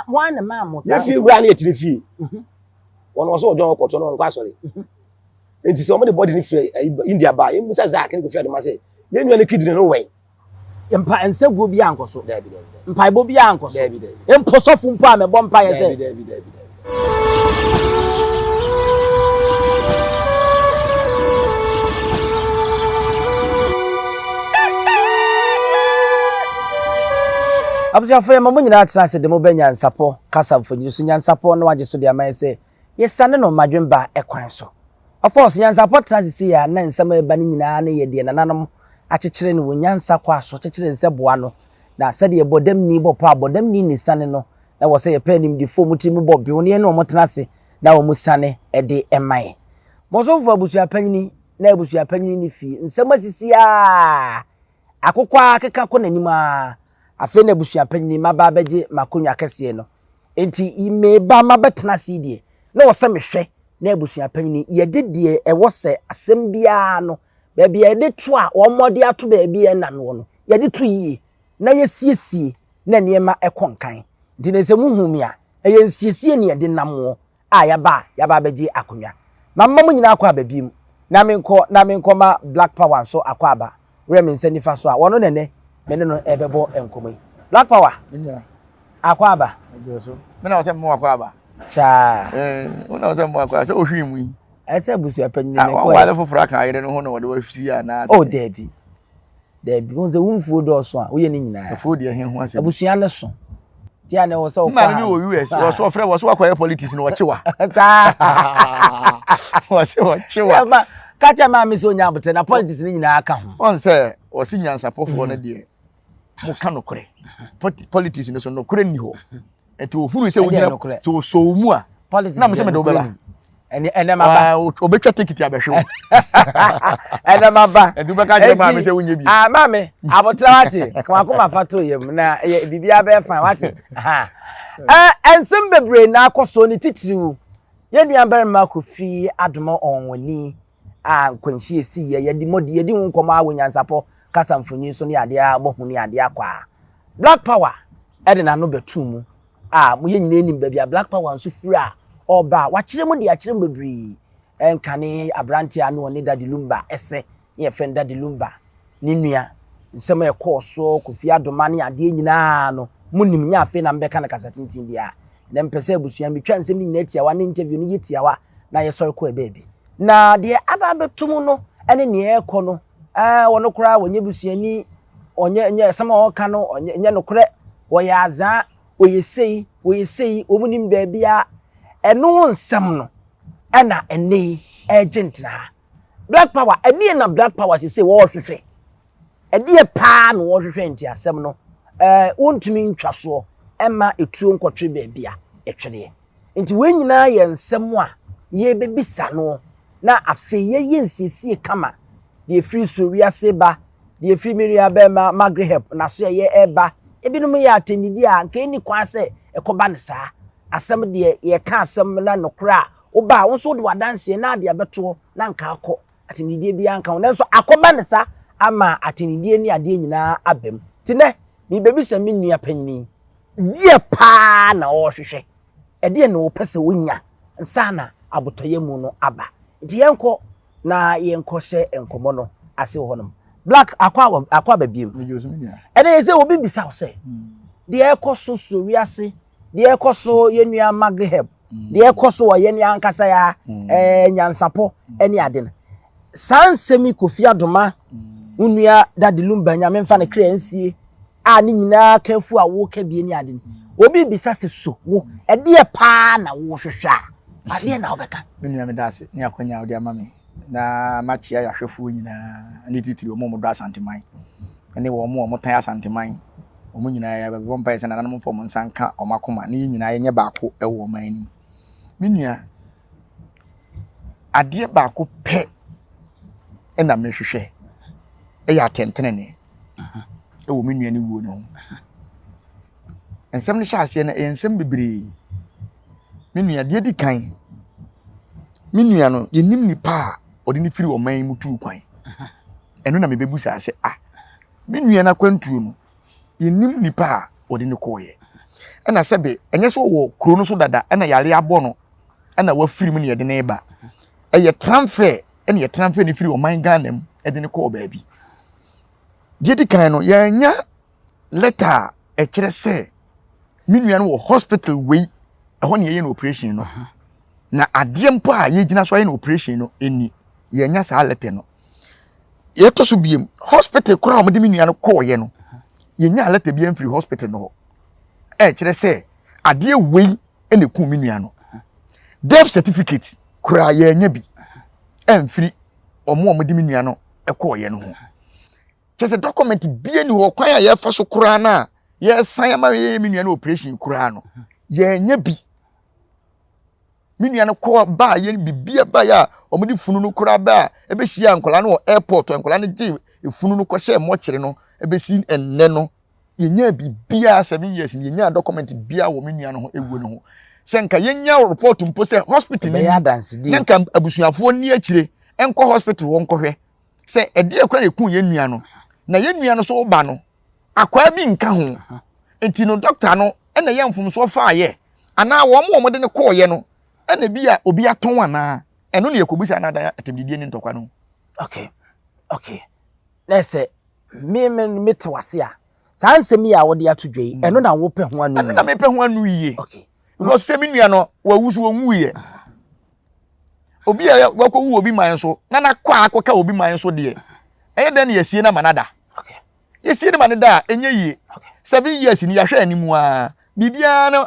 Wɔn na maa mo saa. Yɛ fie wura ne yɛ tiri fie. Wɔn wɔn so wɔdɔn ɔkɔtɔ na wɔn kɔ asɔre. Nti sɛ wɔn de bɔdi ne firi India ba yɛn musa Zak ne Kofi Adoma sɛ yɛn nua ne kidney no wɛn. Mpa nsaguo bi ankɔ so. Mpaebɔ bi ankɔ so. Mpo sɔfo mpo a mɛbɔ mpaeɛ sɛ. Daabi daabi daabi. Abusuafo yɛma mo nyinaa tena ase de mo bɛ nyansapɔ kasa mfonyin so nyansapɔ na wagye so de ama yɛ sɛ yɛsiane no mmadwemba kwan so. Of course, nyansapɔ tena ase sei a na nsɛm a ɛba no nyinaa no yɛ deɛ nananom akyekyere no wɔ nyansa kwa so kyekyere nsɛ boa no na sɛdeɛ bɔdamni bɔ pɔ a bɔdamni nni siane no na wɔ sɛ yɛpɛ animdefoɔ a wɔn tiri mu bɔ bew na yɛne wɔn tena ase na wɔn siane de ma yɛn. Mosomfo abusua panyini na abusua panyini ne fie nsɛm asisi aa akokɔ ara keka kɔ n'anim aa afei na abusua panyini maba abɛgye m'akonnwa kɛseɛ no enti meba mabɛtena ase yi deɛ na wɔ sɛ mehwɛ na abusua panyini yɛde deɛ ɛwɔ sɛ asɛm biara no baabi a yɛde to a wɔn de ato baabi a ɛna noɔ no yɛde to yie na yɛsiesie na nneɛma kɔ nkan. Nti na sɛ muhu me a, ɛyɛ nsiesie ne yɛde nam woɔ a yɛaba a yɛaba abɛgye akonnwa. Mamma mo nyinaa akɔ aba biom na menkɔ na menkɔ ma Black Power nso akɔ aba. Wohwɛ me nsa nifa so a, ɔno na ɛnɛ me ne no ɛrebɛbɔ nkɔmmɔ yi. Black Power, akɔ aba. Me na ɔsɛ mmoa akɔ aba. Saa. Eh, wo na ɔsɛ mmoa akɔ aba sɛ ohwii mu yi. Ɛsɛ abusua panyin ne kɔ. Wɔn foforɔ aka ayere no ho na wɔde wasi anaa. Oh, daabi. Dabi, wohu sɛ wo mfuo dɔɔso a, woyɛ ne nyinaa. Afuo deɛ he ho asɛm. Abusua no so. Ti a na ɛwɔ sɛ wokɔ ha. Maame bi wɔ US, wɔ so ɔfrɛ wɔ so wakɔyɛ politics na wɔkye wa. Saa. Wɔse wɔkye wa. Ma ka kyerɛ maame sɛ onya abotɛ na politics no nyinaa ka ho. Wɔn sɛ wɔse nyansapɔfoɔ no deɛ mo ka nokorɛ. Politics no so nokorɛ nni hɔ. Nti ohunu sɛ wogyina sɛ wɔsɔ wo mu a na mesɛ mede wobɛba. Ɛnɛ ɛnɛ ma ba. Obetwa tikiti abɛhwɛ wo. Ɛnɛ ma ba. Nti wobɛka kyerɛ maame sɛ wonyɛ bi. Ah maame abotra wate kɔmakoma fa to yam na ɛyɛ biribiara bɛyɛ fine wate. Ɛ nsɛm bebree na akɔ so ne titiriw yɛn nua barima Kofi Adoma Ɔnwani a nkwanhyia esi yɛ yɛde mɔdi yɛdi ho nkɔmɔ a wɔ nyansapɔ kasa mfonyin so ne adeɛ a moahu ne adeɛ akɔ a Black Power ɛde n'ano bɛtoo mu a mo yɛn nyinaa nim baabi a Black Power nso firi a ɔreba a wakyerɛ mu de akyerɛ mu bebree ɛnkane aberanteɛ a na ɔne Daddy Lumba ɛsɛ ne yɛfrɛ no Daddy Lumba ne nua nsɛm a ɛkɔɔ soɔ Kofi Adoma ne adeɛ nyinaa no mo nim nyɛ afei na mbɛka no kasa tenten biara na mpɛ sɛ abusua metwa nsɛm no nyinaa tiawa ne interview no yɛ tiawa na yɛsɔre kɔ baabi na deɛ aba abɛto mu no ɛne nea ɛrekɔ no ɛɛ wɔn koraa wɔnyɛ busuani ɔnyɛ nyɛ asɛm a ɔreka no ɔnyɛ nyɛ nokorɛ wɔyɛ azaa wɔyɛ sei wɔyɛ sei wɔn nim baabi a ɛno nsɛm no ɛna ɛnɛ yi ɛregye ntena ha black power ɛdeɛ na black power sese wɔrehwehwɛ ɛdeɛ paa na wɔrehwehwɛ nti asɛm no ɛɛ wɔntumi ntwa soɔ ɛma etuo nkɔtwe baabi a ɛtwereɛ nti wɔn nyinaa yɛ nsɛm a yɛrebɛbisa no na afei yɛyɛ nsiesie kama deɛ ɛfiri soro wiase ba, deɛ ɛfiri me nua bɛrima Magreheb n'asoɛeɛ reba. Ebinom yɛ atɛnnidie a anka ɛnni kwan sɛ ɛkɔba no saa. Asɛm deɛ, yɛka asɛm na nokorɛ a, woba a, wo nso wode w'adanseɛ na ade abɛtoɔ na anka akɔ. Atɛnnidie biara nka ho. Nanso akɔba no saa ama atɛnnidie ne adeɛ nyinaa aba mu. Nti nnɛ, merebɛbisa me nua panin yi, deɛ paa na ɔrehwehwɛ? Ɛdeɛn na ɔpɛ sɛ ɔnya ansa na abotɔyam no aba? Nti yɛnkɔ na yɛnkɔhyɛ nkɔmmɔ no ase wɔ hɔnom. Black akɔ akɔ aba biem. Ɛnna yɛ sɛ obi bisa wo sɛ deɛ ɛkɔ so so wiase deɛ ɛkɔ so yɛn nua Magreheb deɛ ɛkɔ so wɔ yɛn ankasa ya ɛɛ nyansapɔ ɛne ade no saa nsɛm yi Kofi Adoma wo nua Daddy Lumba nyame nfa ne kra nsie a ne nyinaa kafu a woka bie ne ade no obi bisa sɛ so wo ɛdeɛ paa na wohwehwɛ a adeɛ na wobɛka. Me nua meda ase ne akwanya a wode ama me na makyea yɛahwɛfoɔ nyinaa ne titiri wɔn a wɔdɔ Asanteman ne wɔn a wɔtan Asanteman wɔn nyinaa yɛbɛbɔ mpaeɛ sɛ nananom mfa wɔn nsa nka wɔn akoma ne yɛn nyinaa yɛnyɛ baako wɔ ɔman anim. Me nua adeɛ baako pɛ na mehwehwɛ ɛyɛ atɛntenenee wɔ me nua no wuo no ho. Nsɛm no hyɛ aseɛ no, ɛyɛ nsɛm bebree. Me nua, deɛ ɛdi kan, me nua no, yɛnim nipa a ɔde no firi ɔman yi mu tuu kwan. Ɛno na mebɛbu saa sɛ, ah, me nua no akwantuo no, yɛnim nipa a ɔde no kɔɔeɛ. Ɛna sɛbe ɛnyɛ sɛ ɔwɔ kuro no so dada ɛna yare abɔ no ɛna wafiri mu na yɛde no reba. Ɛyɛ transfer ɛna yɛ transfer no firi ɔman Ghana mu ɛde no kɔɔ baabi. Deɛ di kan no yɛanya letter a ɛkyerɛ sɛ me nua no wɔ hospital wei ɛhɔ na yɛyɛ no operation no. Na adeɛ mpo a yɛgyina so ayɛ no operation no ɛni yɛanya saa letter no. Yɛtɔ so biem hospital koraa a wɔde me nua no kɔɔyɛ no yɛnya letter bi amfiri hospital no hɔ ɛkyerɛ sɛ adeɛ wei na ɛkum me nua no. Death certificate koraa yɛanya bi ɛmfiri wɔn a wɔde me nua no kɔɔyɛ no ho. Kyerɛ sɛ document bia ni hɔ kwan a yɛfa so koraa no a yɛsan ama yɛyɛ me nua no operation koraa no yɛanya bi. Me nua no kɔɔ baa yɛn bibia baa yɛ a wɔde funu no koraa baa ɛbɛhyia nkwadaa no wɔ airport nkwadaa no gye efunu no kɔhyɛ mɔkyere no ɛbɛsi ɛnnɛ no yɛnyaa biribiara 7 years ni yɛnyaa document biara wɔ me nua no ho ewuo no ho sɛ nka yɛnya report mpo sɛ hospital ni na nka abusuafoɔ ni akyire nkɔ hospital hɔ nkɔhwɛ sɛ ɛdeɛ kora na ɛku yɛn nua no na yɛn nua no so ba no akwaa bi nka ho nti no doctor no ɛna yɛ mfomsoɔ faayɛ anaa wɔn a wɔde no kɔɔyɛ no ɛna bi a obi atɔn anaa ɛno na yɛkɔbisa na adan atɛmdidie ne ntɔkwa no. Okay, na ɛsɛ me me me te wase a saa nsɛm yi a wɔde ato dwa yi mm. ɛno na wopɛ ho ano ɛno na mepɛ ho ano yie. Okay, because sɛ me nua no wawu so wɔnwu yɛ obi a wakɔwu obi man so na nakɔ a akɔka obi man so deɛ ɛyɛ dɛn na yɛsie no ama no ada yɛsie no ma no da a ɛnyɛ yie 7 years ni yɛahwɛ anim a biribiara no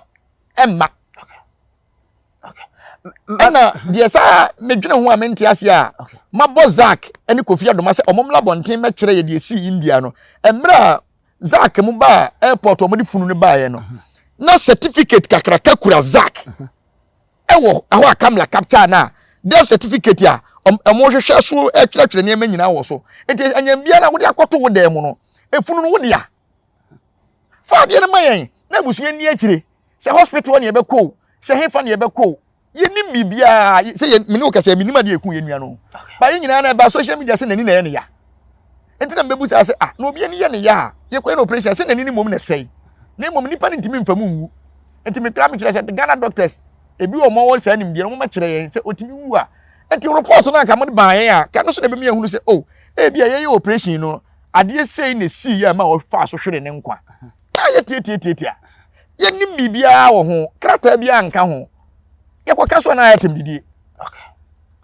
ɛmma. Ɛna deɛ saa medwene ho a mente aseɛ a mabɔ Zack ne Kofi Adoma sɛ ɔmo mmla abɔnten mɛkyerɛ yɛ deɛ ɛsii India no. Mmerɛ a Zack mo baa airport ɔmo de funu no baeɛ no na certificate kakraka kura Zack ɛwɔ ɛhɔ a camera capture no a death certificate a ɔmo hwehwɛ so ɛtwerɛtwerɛ nneɛma nyinaa wɔ so. Nti anyam biara wode akɔto wo dan mu no efunu no wo dea. Fa adeɛ no ma yɛn na abusua nni akyire. Sɛ hospital hɔ na yɛbɛkɔ o, sɛ hefa na yɛbɛkɔ o, yɛnim biribiara. Sɛ yɛ mene wo kasa menim adeɛ ɛku yɛn nua no. Ba yɛn nyinaa na ɛba social media sɛ n'ani na ɛyɛ ne ya. Nti na mbɛbu saa sɛ ah na obi ani yɛ ne ya a yɛkɔyɛ no operation sɛ n'ani no mmom na ɛsɛe. Na mmom nipa no ntumi mfa mu nwu. Nti mekra mekyerɛ sɛ Ghana doctors ebi wɔ wɔn saa nimdeɛ no wɔn kyerɛ yɛn sɛ otumi wu a. Nti report no anka mo baa yɛn a ka no so na ɛbɛmi ahunu sɛ oh ebi a yɛyɛ operation no adeɛ sei na esii yɛ ma ɔfaa so hwere ne nkwa. Na yɛ tiatiatiatia. Yɛnim biribiara wɔ ho, krataa biara nka ho. Yɛkɔka so na ayɛ atɛm didie.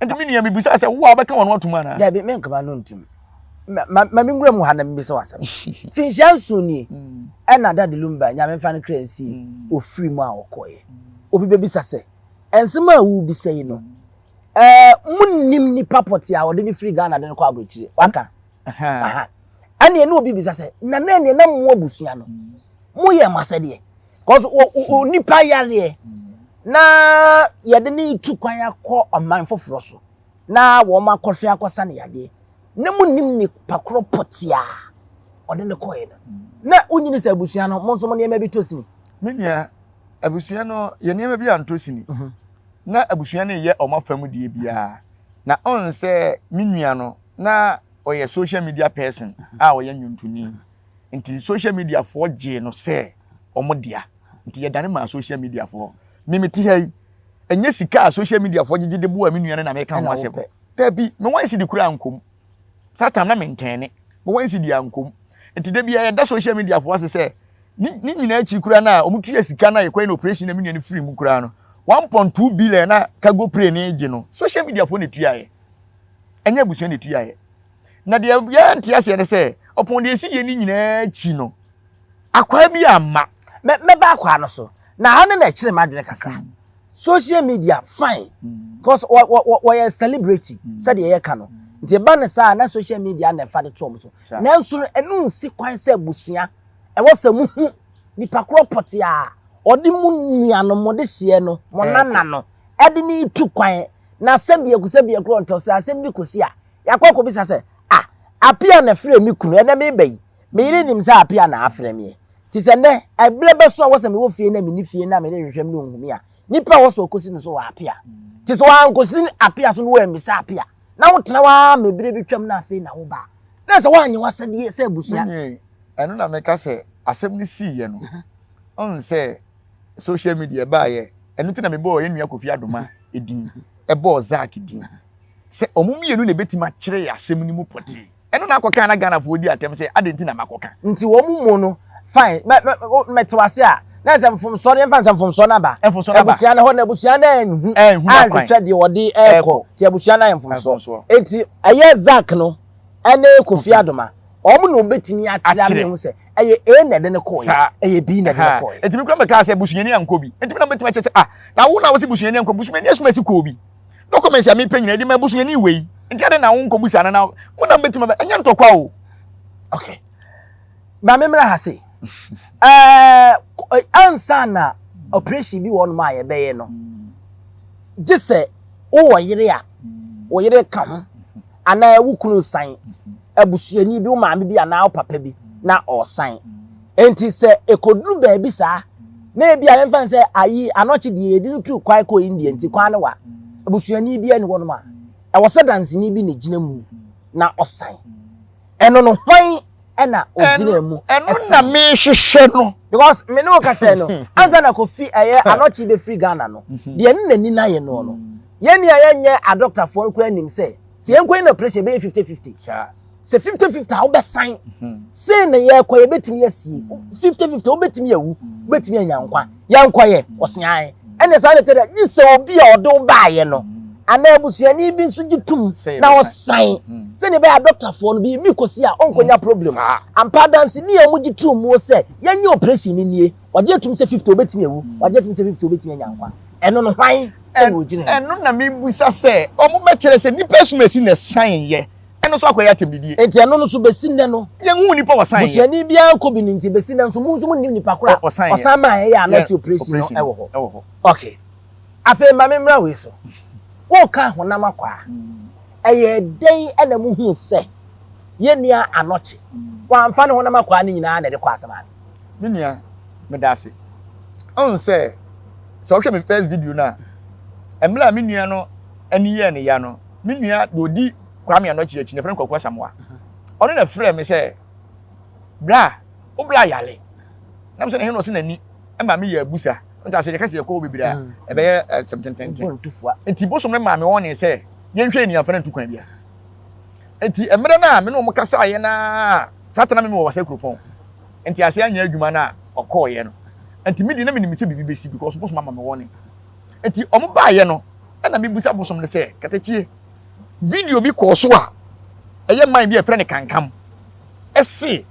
Nti me nua mebisa sɛ wo a wobɛka wɔn atom anaa? Dabi, menkama no ntom. Ma ma me nwura mu ha na mebisa w'asɛm. Finhyia nson nie mm. ɛna Daddy Lumba Nyame mfa no kra nsi mm. ofiri mu a ɔkɔeɛ. Obi bɛbisa sɛ nsɛm a wobisa yi no ɛɛ munnim nipa pɔte a ɔde no firi Ghana de no kɔ aburokyire waka. Ɛnneɛ na obi bisa sɛ, na na ɛnneɛ na mo abusua no, moyɛ mo asɛdeɛ? Because onipa yareɛ na yɛde ne tu kwan akɔ ɔman foforɔ so na wɔn akɔhwɛ akɔsa ne yadeɛ na monim nipa korɔ pɔte a ɔde ne kɔɛ no na wonyini sɛ abusua no mo nso mo nneɛma bi tɔ sini. Me nua, abusua no yɛ nneɛma bi antɔ sini. Mhm. Na abusua no yɛ wɔn afa mu deɛ biara. Na ɔn sɛ me nua no na ɔyɛ social media person a ɔyɛ nnwontoni nti social media foɔ gyee no sɛ wɔn dea nti yɛdane maa social media foɔ me mete ha yi ɛnyɛ sika a social media foɔ gyegye de boa me nua no na meka ho asɛm dabi me wɔn si de kura nkom saa tam na mentɛne me wɔn si de ankom nti da bia yɛda social media foɔ ase sɛ ne ne nyinaa akyi kura no a wɔn tuya sika no a yɛkɔyɛ no operation na me nua no firi mu kura no 1.2 billion na cargo plane ne gye no social media foɔ na tuaeɛ ɛnyɛ abusua na ɛtuaeɛ. Na deɛ yɛnte aseɛ ne sɛ, ɔpɔn deɛ ɛsi yɛ ne nyinaa akyi no, akwaa bi amma. Mɛba akwaa no so. Na ha no na ɛkyerɛ m'adwene kakra. Hmm. Social media fine. Because hmm. wɔyɛ celebrity hmm. sɛdeɛ yɛka no. Nti ɛba no saa na social media na ɛfa de to wɔn so. Nanso no ɛno nsi kwan sɛ abusua ɛwɔ sɛ muhu nipa korɔ pɔte a ɔde mu nuanom mo de hyeɛ no mo nana no ɛde ne tu kwan Na asɛm biako sɛ biako ɔntɔ sɛ asɛm bi kɔsi a, yɛakɔ akɔbisa sɛ, Ah, Apia na frɛ me kunu, ɛnɛ meba yi, me yere nim sɛ Apia na afrɛ meɛ. Nti sɛ nnɛ, ɛberɛ bɛso a wɔ sɛ mewɔ fie na menni fie na mene hwehwɛ me na ɔnhu me a, nipa a wɔ sɛ ɔkɔsi no so wɔ Apia. Nti sɛ wankɔsi Apia so na wammisa Apia, na wotena hɔ ara ma berɛ bi twam na afei na woba a, na sɛ woanyɛ w'asɛdeɛ sɛ abusua. Me nua yi, ɛno na meka sɛ asɛm no siiɛ no, ɔhu sɛ. social media baayɛ, ɛno nti na mebɔɔ yɛn nua Kofi Adoma din, ɛbɔɔ Zack din sɛ wɔn mmienu na ebetumi akyerɛ yɛn asɛm no mu pɔtee. Ɛno na akɔka na Ghanafoɔ di atɛm sɛ adɛn nti na makɔka. Nti wɔn mu no fine, mɛ mɛ mɛte wase a na sɛ mfomsoɔ no yɛmfa sɛ mfomsoɔ no aba. Mfomsoɔ no aba. Abusua no hɔ na abusua no anhu anhu n'akwan. Anhwehwɛ deɛ wɔde ɛrekɔ. Nti abusua no ayɛ mfomsoɔ. Nti ɛyɛ Zack no ɛne Kofi Adoma wɔn na wɔbɛtumi akyerɛ ama yɛahu sɛ ɛyɛ A na ɛde no kɔɔeɛ, ɛyɛ B na ɛde no kɔɔeɛ. Nti me kura mɛkaa sɛ busuani ankɔ bi. Nti me na mɛtumi akyerɛ sɛ ah na wo na wo se busuani ankɔ, busuani asum asi kɔɔ bi. Documents a mepɛ nyina ɛde ma busuani wei. Nti adɛn na wo nkɔ busa no na mo na mɛtumi abɛ, ɛnyɛ ntɔkwa o. Okay. Ma me mmra ha sei. Ɛɛ ansa na operation bi wɔ hɔnom a yɛbɛyɛ no, gye sɛ wowɔ yere a, wo yere ka ho anaa wo kunu san, abusuani bi, wo maame bi anaa wo papa bi na ɔresan. Enti sɛ ɛkɔduru baabi saa, na ebi a yɛmfa no sɛ ayi anɔkye deɛ yɛde no tu kwan kɔ India nti kwan no wa, abusuani bi ani hɔnom a, ɛwɔ sɛ danseni bi na gyina mu na ɔsan. Ɛno no hwan ɛna ɔgyina mu ɛno na mehwehwɛ no. Because me ne wo kasa no, ansa na Kofi ɛyɛ anɔkye bɛfiri Ghana no, deɛ ne n'ani no ayɛ noɔ no, yɛn ni a yɛnyɛ adɔktafoɔ no koraa nim sɛ sɛ yɛnkɔ yɛ operation ɛbɛyɛ 50-50. Sɛ 50-50 a wobɛsan, sei na yɛkɔ yɛbɛtumi asie 50-50, wobɛtumi awu, wobɛtumi anya nkwa, yɛnkɔ yɛ ɔsean. Ɛnna saa na ɛte dɛ gye sɛ obi a ɔde wo baayɛ no anaa abusuani bi nso gye tom na ɔsan, sɛnea ɛbɛyɛ adɔktafoɔ no biribi kɔsi a ɔnkɔnya problem. Ampa adanseni a wɔgye tom mu sɛ yɛnyɛ operation no nie, wagye atum sɛ 50 obɛtumi awu, wagye atum sɛ 50 obɛtumi anya nkwa. Ɛno no hwan ɛna ogyina mu? Ɛno na mebusa sɛ wɔn bɛkyerɛ sɛ nipa asumasi na ɛsan yɛ, ɛno nso akɔyɛ atɛmdidie. Nti ɛno no nso bɛsi nnɛ no, yɛnhu nipa ɔsan yɛ. Busuani biara nkɔ bi no nti bɛsi nnɛ nso mo nso monnim nipa koro a ɔsan maa yɛyɛ anɔkye operation no ɛwɔ hɔ. Okay. Afei ma me mmra wei so. Woka honam akwaa. Ɛyɛ dɛn ɛna muhuu sɛ yɛn nua Anɔkye wamfa ne honam akwaa no nyinaa na ɛde kɔ asɛm ano? Me nua, meda ase. Ɔn sɛ, sɛ wohwɛ me first video no a, mmerɛ a me nua no ani yɛɛ ne ya no, me nua deɛ ɔdi Kwame Anɔkye akyi no, yɛfrɛ no Kwaku Asamoah. Ɔno na frɛɛ me sɛ, bra, wo bra yale. Na me sɛ na hɛn ɔse n'ani ma me yɛ abusa. Nti asɛ yɛka sɛ yɛkɔ hɔ bebree a, ɛbɛyɛ nsɛm tententen. Nti bosom no maa me wɔne sɛ yɛnhwɛ ni amfa no ntu kwan bia. Nti mmerɛ no a me ne wɔn kasaeɛ no a, saa tena me wɔ Wasa Kuropɔn. Nti ase anyɛ adwuma no a ɔkɔɔeɛ no. Nti me deɛ na menim sɛ biribi bɛsi because bosom ama me wɔne. Nti wɔn baeɛ no, ɛna mebusa bosom no sɛ, katakyie, video bi kɔɔ so a ɛyɛ man bi a yɛfrɛ no Kankam. Ɛse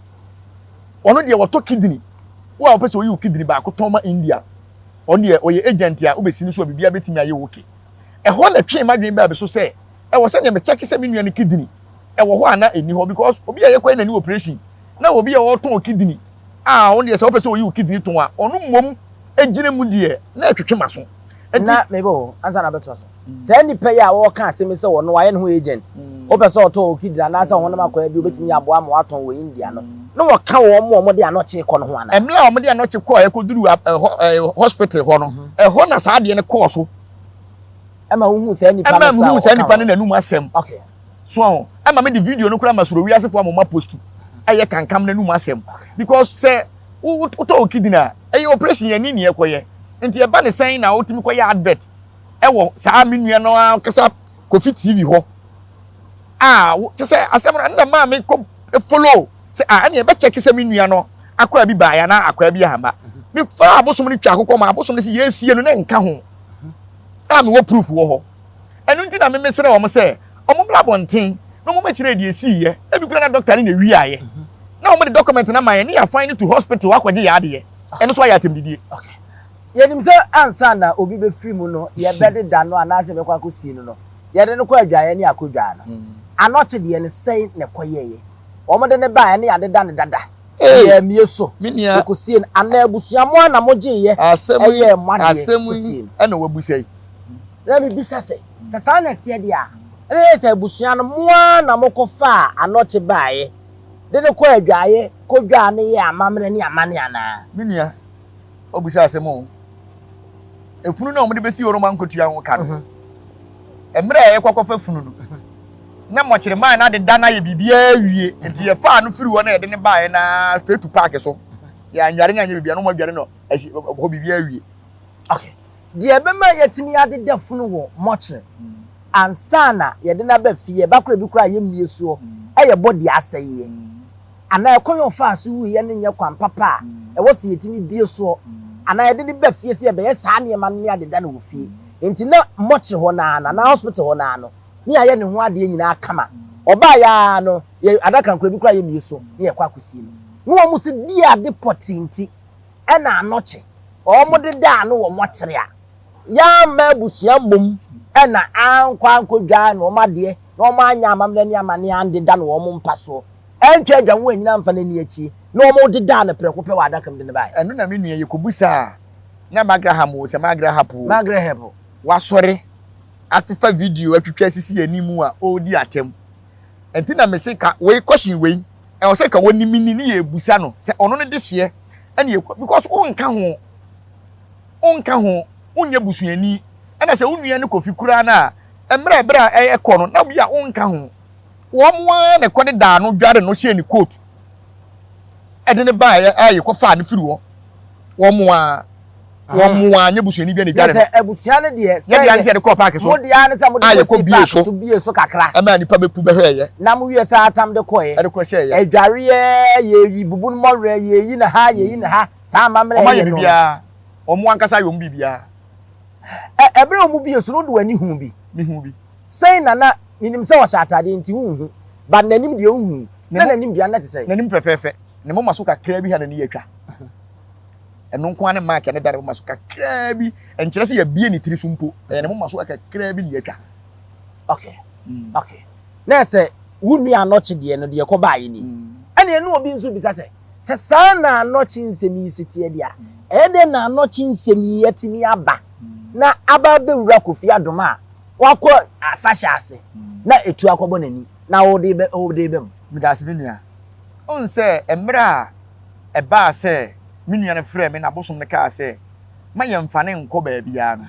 ɔno deɛ wɔtɔ kidney, wo a wopɛ sɛ oyi wo kidney baako tɔn ma India, ɔno deɛ ɔyɛ agent a wobɛsi no so a biribiara bɛtumi ayɛ okay. Ɛhɔ na ɛtwee m'adwene baa bi so sɛ ɛwɔ sɛ nea mekyɛke sɛ me nua no kidney ɛwɔ hɔ anaa ɛnni hɔ because obi a yɛkɔyɛ n'ani operation na obi a ɔtɔn kidney a ɔno deɛ sɛ wopɛ sɛ oyi wo kidney tɔn a ɔno mmom gyina mu deɛ na ɛtwetwe m'aso. Na mebɔ o ansa na bɛtoa so. Saa nipa yi a wɔka asɛm yi sɛ ɔno wayɛ ne ho agent, wopɛ sɛ ɔtɔ wo kidney anaasɛ honam akwaa bi obetumi aboa ma watɔn wɔ India no, na wɔka wɔn a wɔde anɔkye kɔ no ho anaa? Mmerɛ a wɔde anɔkye kɔɔ ɛkɔduru hospital hɔ no, ɛhɔ na saa adeɛ no kɔɔ so. Ɛma wohuu saa nipa no Ɛma mehuu saa nipa no n'anum asɛm. Okay. So aho, ɛma mede video no koraa ma soro wiasefoɔ ama wɔn apostu. Ɛyɛ kankam n'anum asɛm. Because sɛ wotɔ wo kidney a, ɛyɛ operation yɛn ni nea ɛkɔyɛ. Nti ɛba ne sɛn na wotumi kɔyɛ advert ɛwɔ saa me nua no ankasa Kofi TV hɔ a kyɛ sɛ asɛm no ɛnna maa me kɔ follow sɛ a ɛnna ɛbɛkyɛke sɛ me nua no akwaa bi baeɛ anaa akwaa bi ahama. Me fa abosom no twa akokɔ ma abosom no sɛ yɛsie no na nka ho a mewɔ proof wɔ hɔ. Ɛno nti na me mesrɛ wɔn sɛ wɔn mmra abɔnten na wɔn mmɛkyerɛ deɛ esiiɛ. Ebi kura na doctor no na ewiaeɛ na wɔn de document no ama yɛn ne yɛafan no to hospital akɔgye yɛn adeɛ. Ɛno nso ayɛ atɛmdidie. Okay. Yɛnim sɛ ansa na obi bɛfiri mu no, yɛbɛdeda no anaasɛ yɛbɛkɔ akɔsie no no, yɛde no kɔ adwaeɛ ne akɔdwaa no. Anɔkye deɛ no, sɛn na ɛkɔyɛeɛ? Wɔde no baeɛ ne yɛadeda no dada, yɛammie so, yɛkɔsie no, anaa abusua mo ara na mogyeeɛ ɛyɛɛ mo adeɛ Asɛm kɔsie yi no? ɛna wabisa yi. Na mebisa sɛ, sɛ saa na ɛteɛ deɛ a, ɛna ɛyɛ sɛ abusua no mo ara na mokɔfaa anɔkye baeɛ de no kɔɔ adwaeɛ kɔdwaa no yɛɛ amammerɛ ne amanne anaa? Me nua, wabisa asɛm o. Efunu no a wɔde bɛsi hɔ no ma nkotua ho ka no. Mhm. Mmerɛ a yɛkɔ akɔfa funu no, na mɔkyerɛman no adeda no ayɛ biribiara awie. Nti yɛfaa no firi hɔ na yɛde no baeɛ na straight to park so. Yɛanware no anyɛ biribiara na wɔadware no asi hɔ biribiara awie. Okay. Deɛ ɛbɛma yɛatumi adeda funu wɔ mɔkyere ansa na yɛde no aba fie, ɛba koraa bi koraa a yɛmmie soɔ, ɛyɛ body asɛeɛ anaa ɛkwan a ɔfaa so wuiɛ no nyɛ kwan papa a ɛwɔ sɛ yɛtumi bie soɔ anaa yɛde no ba fie sɛ yɛbɛyɛ saa nneɛma no ne adeda no wɔ fie. Nti na mɔkyere hɔ no ara no anaa hospital hɔ no ara no ne yɛayɛ ne ho adeɛ nyinaa kama. Ɔbaeɛ ara no, yɛ adaka nkora bi koraa yɛmmie so ne yɛkɔ akɔsie no. Na wɔn nso di ade pɔtee nti ɛna anɔkye wɔn deda ano wɔ mɔkyere a, yɛamma abusua mmom ɛna ankɔ ankɔdwaa ne wɔn adeɛ na wɔn anyɛ amammerɛ ne amanneɛ andeda no wɔn mpa soɔ. Antwa adwa ho anyina amfa n'ani akyi na wɔn dedaa no prɛko pɛ wɔ adaka mu de no baeɛ. Ɛno na me nua yɛkɔbusaa na Magraham o sɛ Magrahap o. Magrahab. Wasɔre afefa video atwitwa asisi yɛn anim a ɔredi atɛm. Nti na mese ka wei question wei ɛwɔ sɛ ka wɔnim ni ne yɛbusa no sɛ ɔno ne dehyeɛ ɛne yɛ because wonka ho wonka ho wonyɛ busuani ɛna sɛ wo nua no Kofi koraa no a mmerɛ ɛberɛ a ɛkɔ no na bi a wonka ho wɔn ara na ɛkɔ de daa no dware no hyɛ ne coat ɛde ne baeɛ a yɛkɔfaa no firi hɔ wɔn ara wɔn a nyɛ busuani bi na edware no. Sɛ abusua no deɛ sɛ yɛ deɛ sɛ yɛde kɔɔ paaki so mo deɛ ne sɛ mo de kɔ si paaki so bie so kakra ɛma nipa bɛpu bɛhwɛ yɛ na mo wie sɛ atam de kɔɛ ɛde kɔ hyɛ yɛ adwareɛ yɛyi bubu no mɔwerɛ yɛyi na ha yɛyi na ha saa amammerɛ yɛ no biribiara wɔn ankasa yɛ wɔn biribiara. Ɛ ɛberɛ a wɔn bie so no wode w'ani hu bi. Mehu bi. Sɛn na na menim sɛ ɔhyɛ ataadeɛ nti wonhu but n'anim deɛ wohu na n'anim dua no te sɛn. N'anim fɛfɛɛfɛ ne moma so kakra bi ha n'ani atwa. Ɛno nko ara ne mark a ne da ne moma so kakraa bi. Ɛnkyerɛ sɛ yɛabie ne tiri so mpo. Ɛyɛ ne moma so kakraa bi na yɛatwa. Okay. Mm. Okay. Na sɛ wo nua anɔkye deɛ no deɛ ɛkɔbaeɛ ni. Mm. Ɛne ɛne obi nso bisa sɛ, sɛ saa na anɔkye nsɛm yi si teɛ deɛ a, mm. ɛyɛ dɛn na anɔkye nsɛm yi atumi aba mm. na aba abɛwura Kofi Adom a wakɔ afahyɛ ase mm. na etu akɔbɔ n'ani na wode bɛ wode bɛ mu. Medase me nua. Wohu sɛ mmerɛ a ɛbaa sɛ me nua no frɛɛ me na bosom no kaa sɛ ma yɛmfa no nkɔ baabiara no,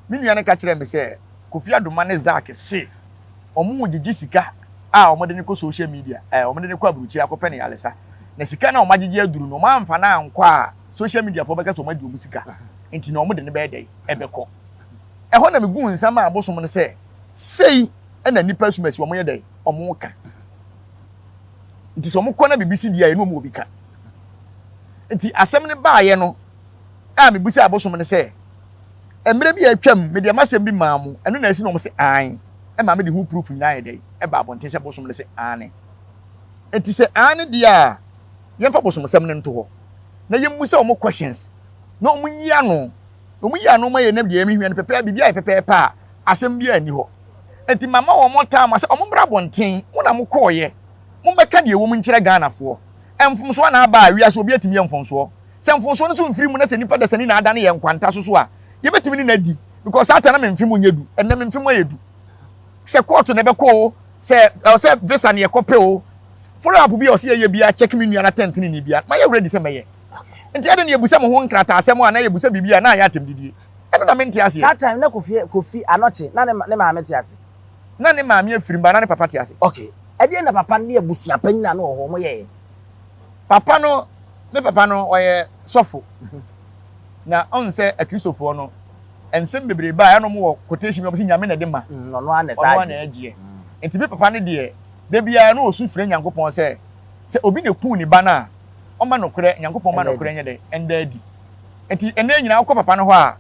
me nua no ka kyerɛɛ me sɛ Kofi Adoma ne Zack se wɔregyegye sika a wɔde no kɔ social media, eh, wɔde no kɔ aburokyire akɔpɛ no yaresa. Na sika no a wɔagyegye aduru no, wɔamfa no ankɔ a, social media foɔ bɛka sɛ wɔadi wɔn sika. Nti na wɔde no bɛyɛ dɛn? Ɛbɛkɔ. Ɛhɔ na meguu nsa maa bosom no sɛ sei na nnipa asumasi wɔyɛ dɛn? Wɔka. Nti sɛ wɔkɔ na biribi si deɛ a, yɛne wɔn wɔ bi ka. Nti asɛm no baeɛ no a mebusaa abosom no sɛ, mmerɛ bi a atwam mede m'asɛm bi maa mo, ɛno na asi na wɔn se aane, ɛmaa mede ho proof nyinaa yɛ dɛn, ɛbaa abɔnten sɛ bosom no se aane. Nti sɛ aane deɛ a, yɛmfa bosomsɛm no nto hɔ na yɛmmusa wɔn questions na wɔn nyi ano. Wɔn yi ano ma yɛn na deɛ yɛhwɛ no pɛpɛɛ, biribi ayɛ pɛpɛɛpɛ a, asɛm biara nni hɔ. Nti mama wɔn time sɛ wɔn mmra abɔnten, mo na mokɔɔyɛ, mommɛka deɛ ɛwɔ mu nkyerɛ Ghanafoɔ. Mfomsoɔ na aba a, wiase obi atumi yɛ mfomsoɔ. Sɛ mfomsoɔ no nso mfiri mu na sɛ nipa dasani na adane yɛn nkwanta so so a, yɛbɛtumi ne no adi. Because saa ta na me mfe mu nyɛ du, ɛnnɛ me mfe mu ayɛ du. Sɛ kɔɔto na ɛbɛkɔ o, sɛ ɛwɔ sɛ visa na yɛkɔpɛ o, follow up bi a ɔsɛ yɛyɛ biara, check me nua no atɛntenenee biara, mayɛ ready sɛ mɛyɛ. Nti adɛn na yɛbusa mo ho nkrataasɛm a na yɛbusa biribi a na ayɛ atɛmdidie? Ɛno na mente aseɛ. Saa time na Kofi Kofi Anokye na ne ne maame te ase. Na ne maame afiri mu ba na ne papa te ase. Okay. Ɛdeɛn na papa no ne abusua panyin a na ɔwɔ hɔ wɔn yɛɛ? Papa no, me papa no ɔyɛ sɔfo. Na ɔn sɛ akristofoɔ no, nsɛm bebree ba a ɛna wɔn wɔ quotation bi wɔn sɛ Nyame na ɛde ma. Mm, ɔno ara na ɛsaa Ɔno ara na ɛgyeɛ. Nti me papa no deɛ, da biara na ɔsu frɛ Nyankopɔn sɛ, sɛ obi na ɛkuu ne ba no a, ɔma nokorɛ, Nyankopɔn ma nokorɛ nyɛ dɛ, ɛnda adi. Nti ɛnnɛ nyinaa wokɔ papa no hɔ a,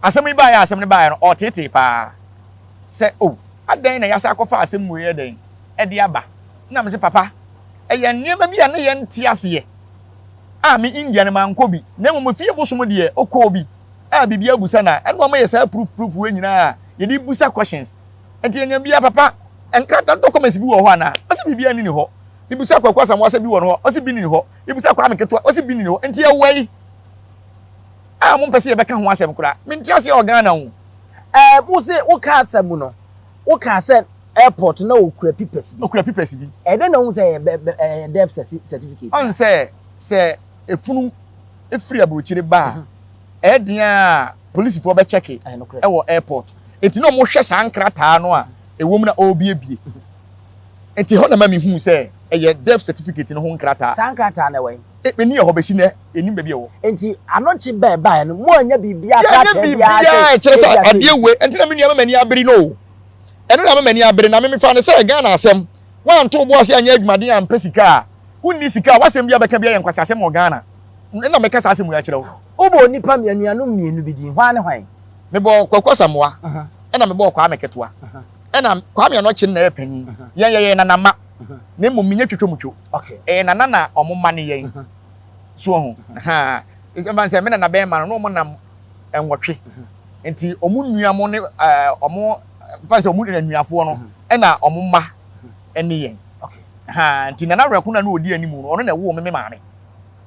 asɛm yi baeɛ a asɛm no baeɛ no, ɔreteetee paa sɛ, oh, adɛn na yɛasan akɔfa asɛm wei yɛ dɛn ɛde aba? Na mese, papa, ɛyɛ nneɛma bi a na yɛnte aseɛ a me India no mankɔ bi, na mmom efie bosom deɛ ɔkɔɔ bi a biribi abusa na ɛna ɔma yɛ saa proof proof wei nyinaa a yɛde busa questions. Nti yɛnya biara papa, nkrataa documents bi wɔ hɔ anaa? Ɔse biribiara nni ne hɔ. Mebisa Kwaku Asamoah sɛ bi wɔ ne hɔ, ɔse bi nni ne hɔ. Mebisa Kwame Ketewa, ɔse bi nni ne hɔ. Nti ɛwɔ yi a mompɛ sɛ yɛbɛka ho asɛm koraa. Mente aseɛ wɔ Ghana o. Ɛɛ wo se wo kaa asɛm mu no, wo kaa sɛ airport na okura pipɛs bi. Okura pipɛs bi. Ɛdɛn na wohu sɛ ɛyɛ bɛ bɛ ɛyɛ death certificate? Ɔn sɛ sɛ efunu efiri aburokyire ba a, ɛyɛ den a polisifoɔ bɛ kyɛke ɛwɔ airport. Eti na wɔn hwɛ saa nkrataa no a ɛwɔ mu na ɔrebiebie. Nti hɔ na ma mehuu sɛ ɛyɛ death certificate no ho nkrataa. Saa nkrataa no ɛwɔ he? Ɛni ɛhɔ bɛsi nɛ, yɛnim baabi ɛwɔ. Nti anokye bɛɛ baeɛ no, mo anya biribiara Yɛnyɛ biribiara ɛkyerɛ sɛ adeɛ wei, ɛnti na me nua ma m'ani abere no o. Ɛno na ama m'ani abere, na me mefa no sɛ Ghana asɛm, woanto wo bo ase anyɛ adwumaden ampɛ sika a, wonni sika a, w'asɛm biara bɛka biara yɛ nkwaseasɛm wɔ Ghana. Ɛna meka saa asɛm wei akyerɛ wo. Wobɔɔ nnipa anuanom mmienu bi din, hwan ne hwan? Mebɔɔ Kwaku Asamoah, ɛna mebɔɔ Kwame Ketewa. Ɛna Kwame Anokye no na ɛyɛ panyin. Yɛn yɛyɛ nanamma, na mmom menyɛ twitwamutwo. Ɛyɛ nana na wɔn mma ne yɛn. So ɔho. Ɛmfa sɛ me nana bɛrima no, na wɔn nam nwɔtwe. Nti wɔn nua mo ne wɔn mfa sɛ wɔn anuafoɔ no, ɛna wɔn mma ne yɛn. Nti nana werɛko na na ɔdi anim no, ɔno na ɛwoo me me maame.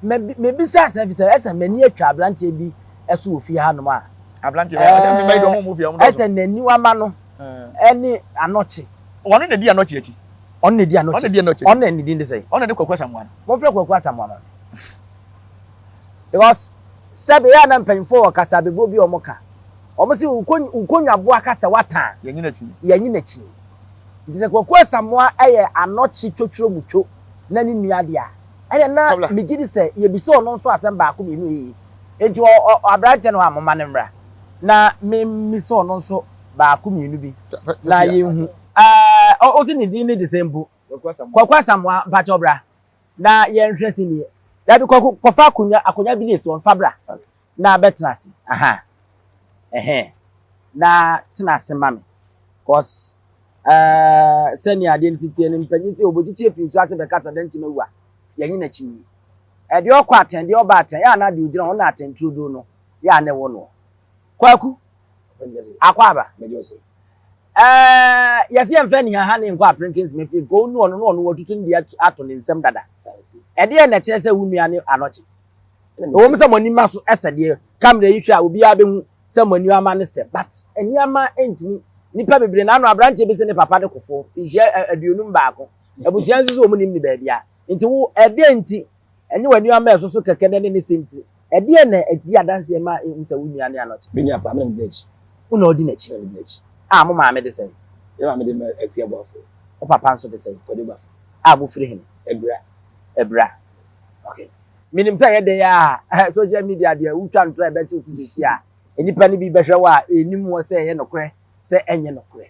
Mebisa sɛ efisɛ ɛsɛ m'ani atwa aberanteɛ bi so wɔ fie hanom a. Aberanteɛ bɛyɛ ɛsɛ mi bɛyɛ dɔn mo fie ɔmo dɔɔso. Ɛsɛ n'aniwa ma no ɛne anɔkye. Ɔno na di anɔkye akyi. Ɔno na di anɔkye. Ɔno na di anɔkye. Ɔno na ne din de sɛ. Ɔno na de Kwaku Asamoah no. Momfrɛ Kwaku Asamoah ma me. Because sɛbe yɛ a na mpanyinfoɔ wɔ kasa bebuo bi a wɔn ka. Wɔn se wokonnwaboa ka sɛ watan. Yɛnyi n'akyi. Yɛnyi n'akyi. Nti sɛ Kwaku Asamoah yɛ anɔkye twotworo mu two na ne nua deɛ a, ɛnna na megye di sɛ yɛbisa ɔno nso asɛm baako mmienu yi. Nti aberanteɛ no a momma no mmra na memmisa ɔno nso baako mmienu bi na yɛnhu. Ɔsi ne din ne de sɛ mpo. Kwaku Asamoah mpakyɛw bra na yɛnhwɛ sɛ nie. Dabi Kwaku kɔfa akonnwa akonnwa bi na esi hɔ fa bra na bɛtena ase. Aha. Ɛhɛn. Na tena ase ma me. Cause ɛɛ sɛnea adeɛ no si teɛ no mpanyin sɛ obokyikyi efi nsu ase bɛka sɛ dɛn nti mawu a yɛnye n'akyi nie. Ɛdeɛ ɔkɔ atɛn deɛ ɔba atɛn yɛ a na deɛ ogyina hɔ na atɛn turodoo no yɛ a na ɛwɔ noɔ. Kwaku akɔ aba. Ɛɛ yɛsɛ yɛmfa anihaha ne nkɔ aperenkensem fie nka onu ɔno na ɔno watutu ne deɛ ato ne nsam dada. Ɛdeɛ na ɛkyerɛ sɛ wo nua ne anɔkye. Ɛwɔ mu sɛ mo anim aso ɛsɛ deɛ kamera yi hwɛ a obiara bɛhu sɛ mo ani ama ne sɛ but nneɛma ntumi nipa bebree na ano aberanteɛ bi sɛ ne papa de kofo nhyia 51 abusua nso so wɔn nim ne baabi a nti wo ɛdeɛ nti ɛnyɛ w'ani ama ɛso so kɛkɛ ne ne sɛ nti ɛdeɛ na ɛdi adanseɛ ma ehu sɛ wo nua ne anɔkye. Me nua paa, me na medi n'akyi. Wo na ɔdi n'akyi? Me na medi n'akyi. A mo maame de sɛn? Yɛ maame de ma Akua Boafo. Wo papa nso de sɛn? Kwadwo Boafo. A mo firi hene? Abira. Abira. Okay. Menim sɛ ɛyɛ dɛn a social media deɛ wotwa ntorɔ a ɛbɛkye wo te sɛsi a nnipa no bi bɛhwɛ wo a ɛnim wɔ sɛ ɛyɛ nokorɛ sɛ ɛnyɛ nokorɛ.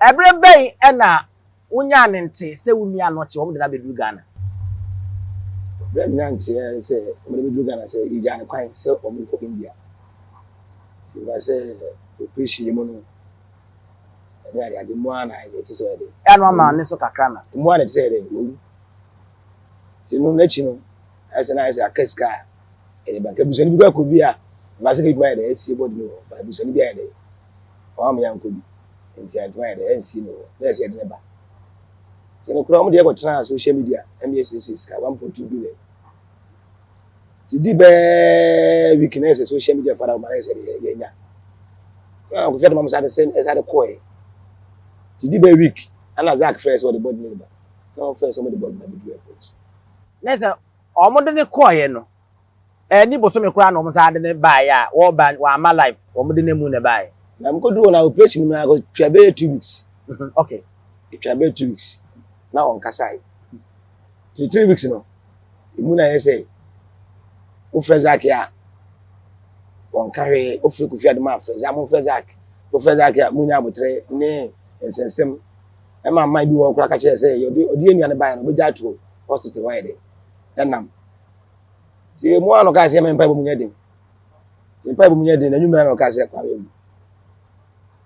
Ɛberɛ bɛn ɛna wonyaa ne nte sɛ wo nua no kye wɔn de no abɛduru Ghana? Berɛ a menya nteɛ sɛ wɔn de bɛduru Ghana sɛ yɛgyaa no kwan sɛ wɔn nkɔ India. Nti ba sɛ operation mu no ɛne ade ade mu ara na ayɛ sɛ ɛte sɛ ɔyɛ dɛ. Ɛno ama ne so kakra na. Mu ara na ɛte sɛ ɛyɛ dɛ wɔwu. Nti no n'akyi no ayɛ sɛ na ayɛ sɛ aka sika a ɛyɛ banka abusuani bi kɔ akɔ bi a mfa sɛ kɛdwuma ayɛ dɛ asie bɔdi no wɔ ba abusuani bi ayɛ dɛ wɔn ama yɛankɔ bi nti antuma ayɛ dɛ ɛnsie no wɔ na ɛsɛ yɛde ne ba nti no koraa wɔn deɛ kɔtena social media ɛmi esiesie sika 1.2 billion nti di bɛɛ week na ɛsɛ social media fara wɔn ayɛ sɛ deɛ yɛnya na akɔfɛ de ma mo sa de sɛ ɛsɛ de kɔɛ nti di bɛɛ week ɛna Zach frɛ sɛ wɔde bɔdi no ba na wɔn frɛ sɛ wɔde bɔdi no abɛduru airport. Ne sɛ wɔn de ne kɔɔeɛ no ɛni bosome koraa na wɔn san de ne baeɛ a wɔba wɔama life wɔn de ne mu na baeɛ. Na mekɔduru hɔ na operation mu na akɔtwa bɛyɛ 2 weeks. Ɛtwa bɛyɛ 2 weeks na ɔnkasae. Nti 3 weeks no emu na yɛ sɛ wofrɛ Zach a wɔnka hwee, wofrɛ Kofi Adom a frɛ Zach, momfrɛ Zach, wofrɛ Zach a munya abotrɛ ne nsɛnsɛm. Ɛma mman bi wɔ hɔ koraa ka kyerɛ sɛ ɔde ɔde yɛn nua no baeɛ no ɔbɛgya ato hospital hɔ ayɛ dɛ ɛnam. Nti emu a na ɔkaa sɛ ɛma mpaebɔ mu nyɛ den. Nti mpaebɔ mu nyɛ den na anwummerɛ na ɔkaa sɛ Kwame awu.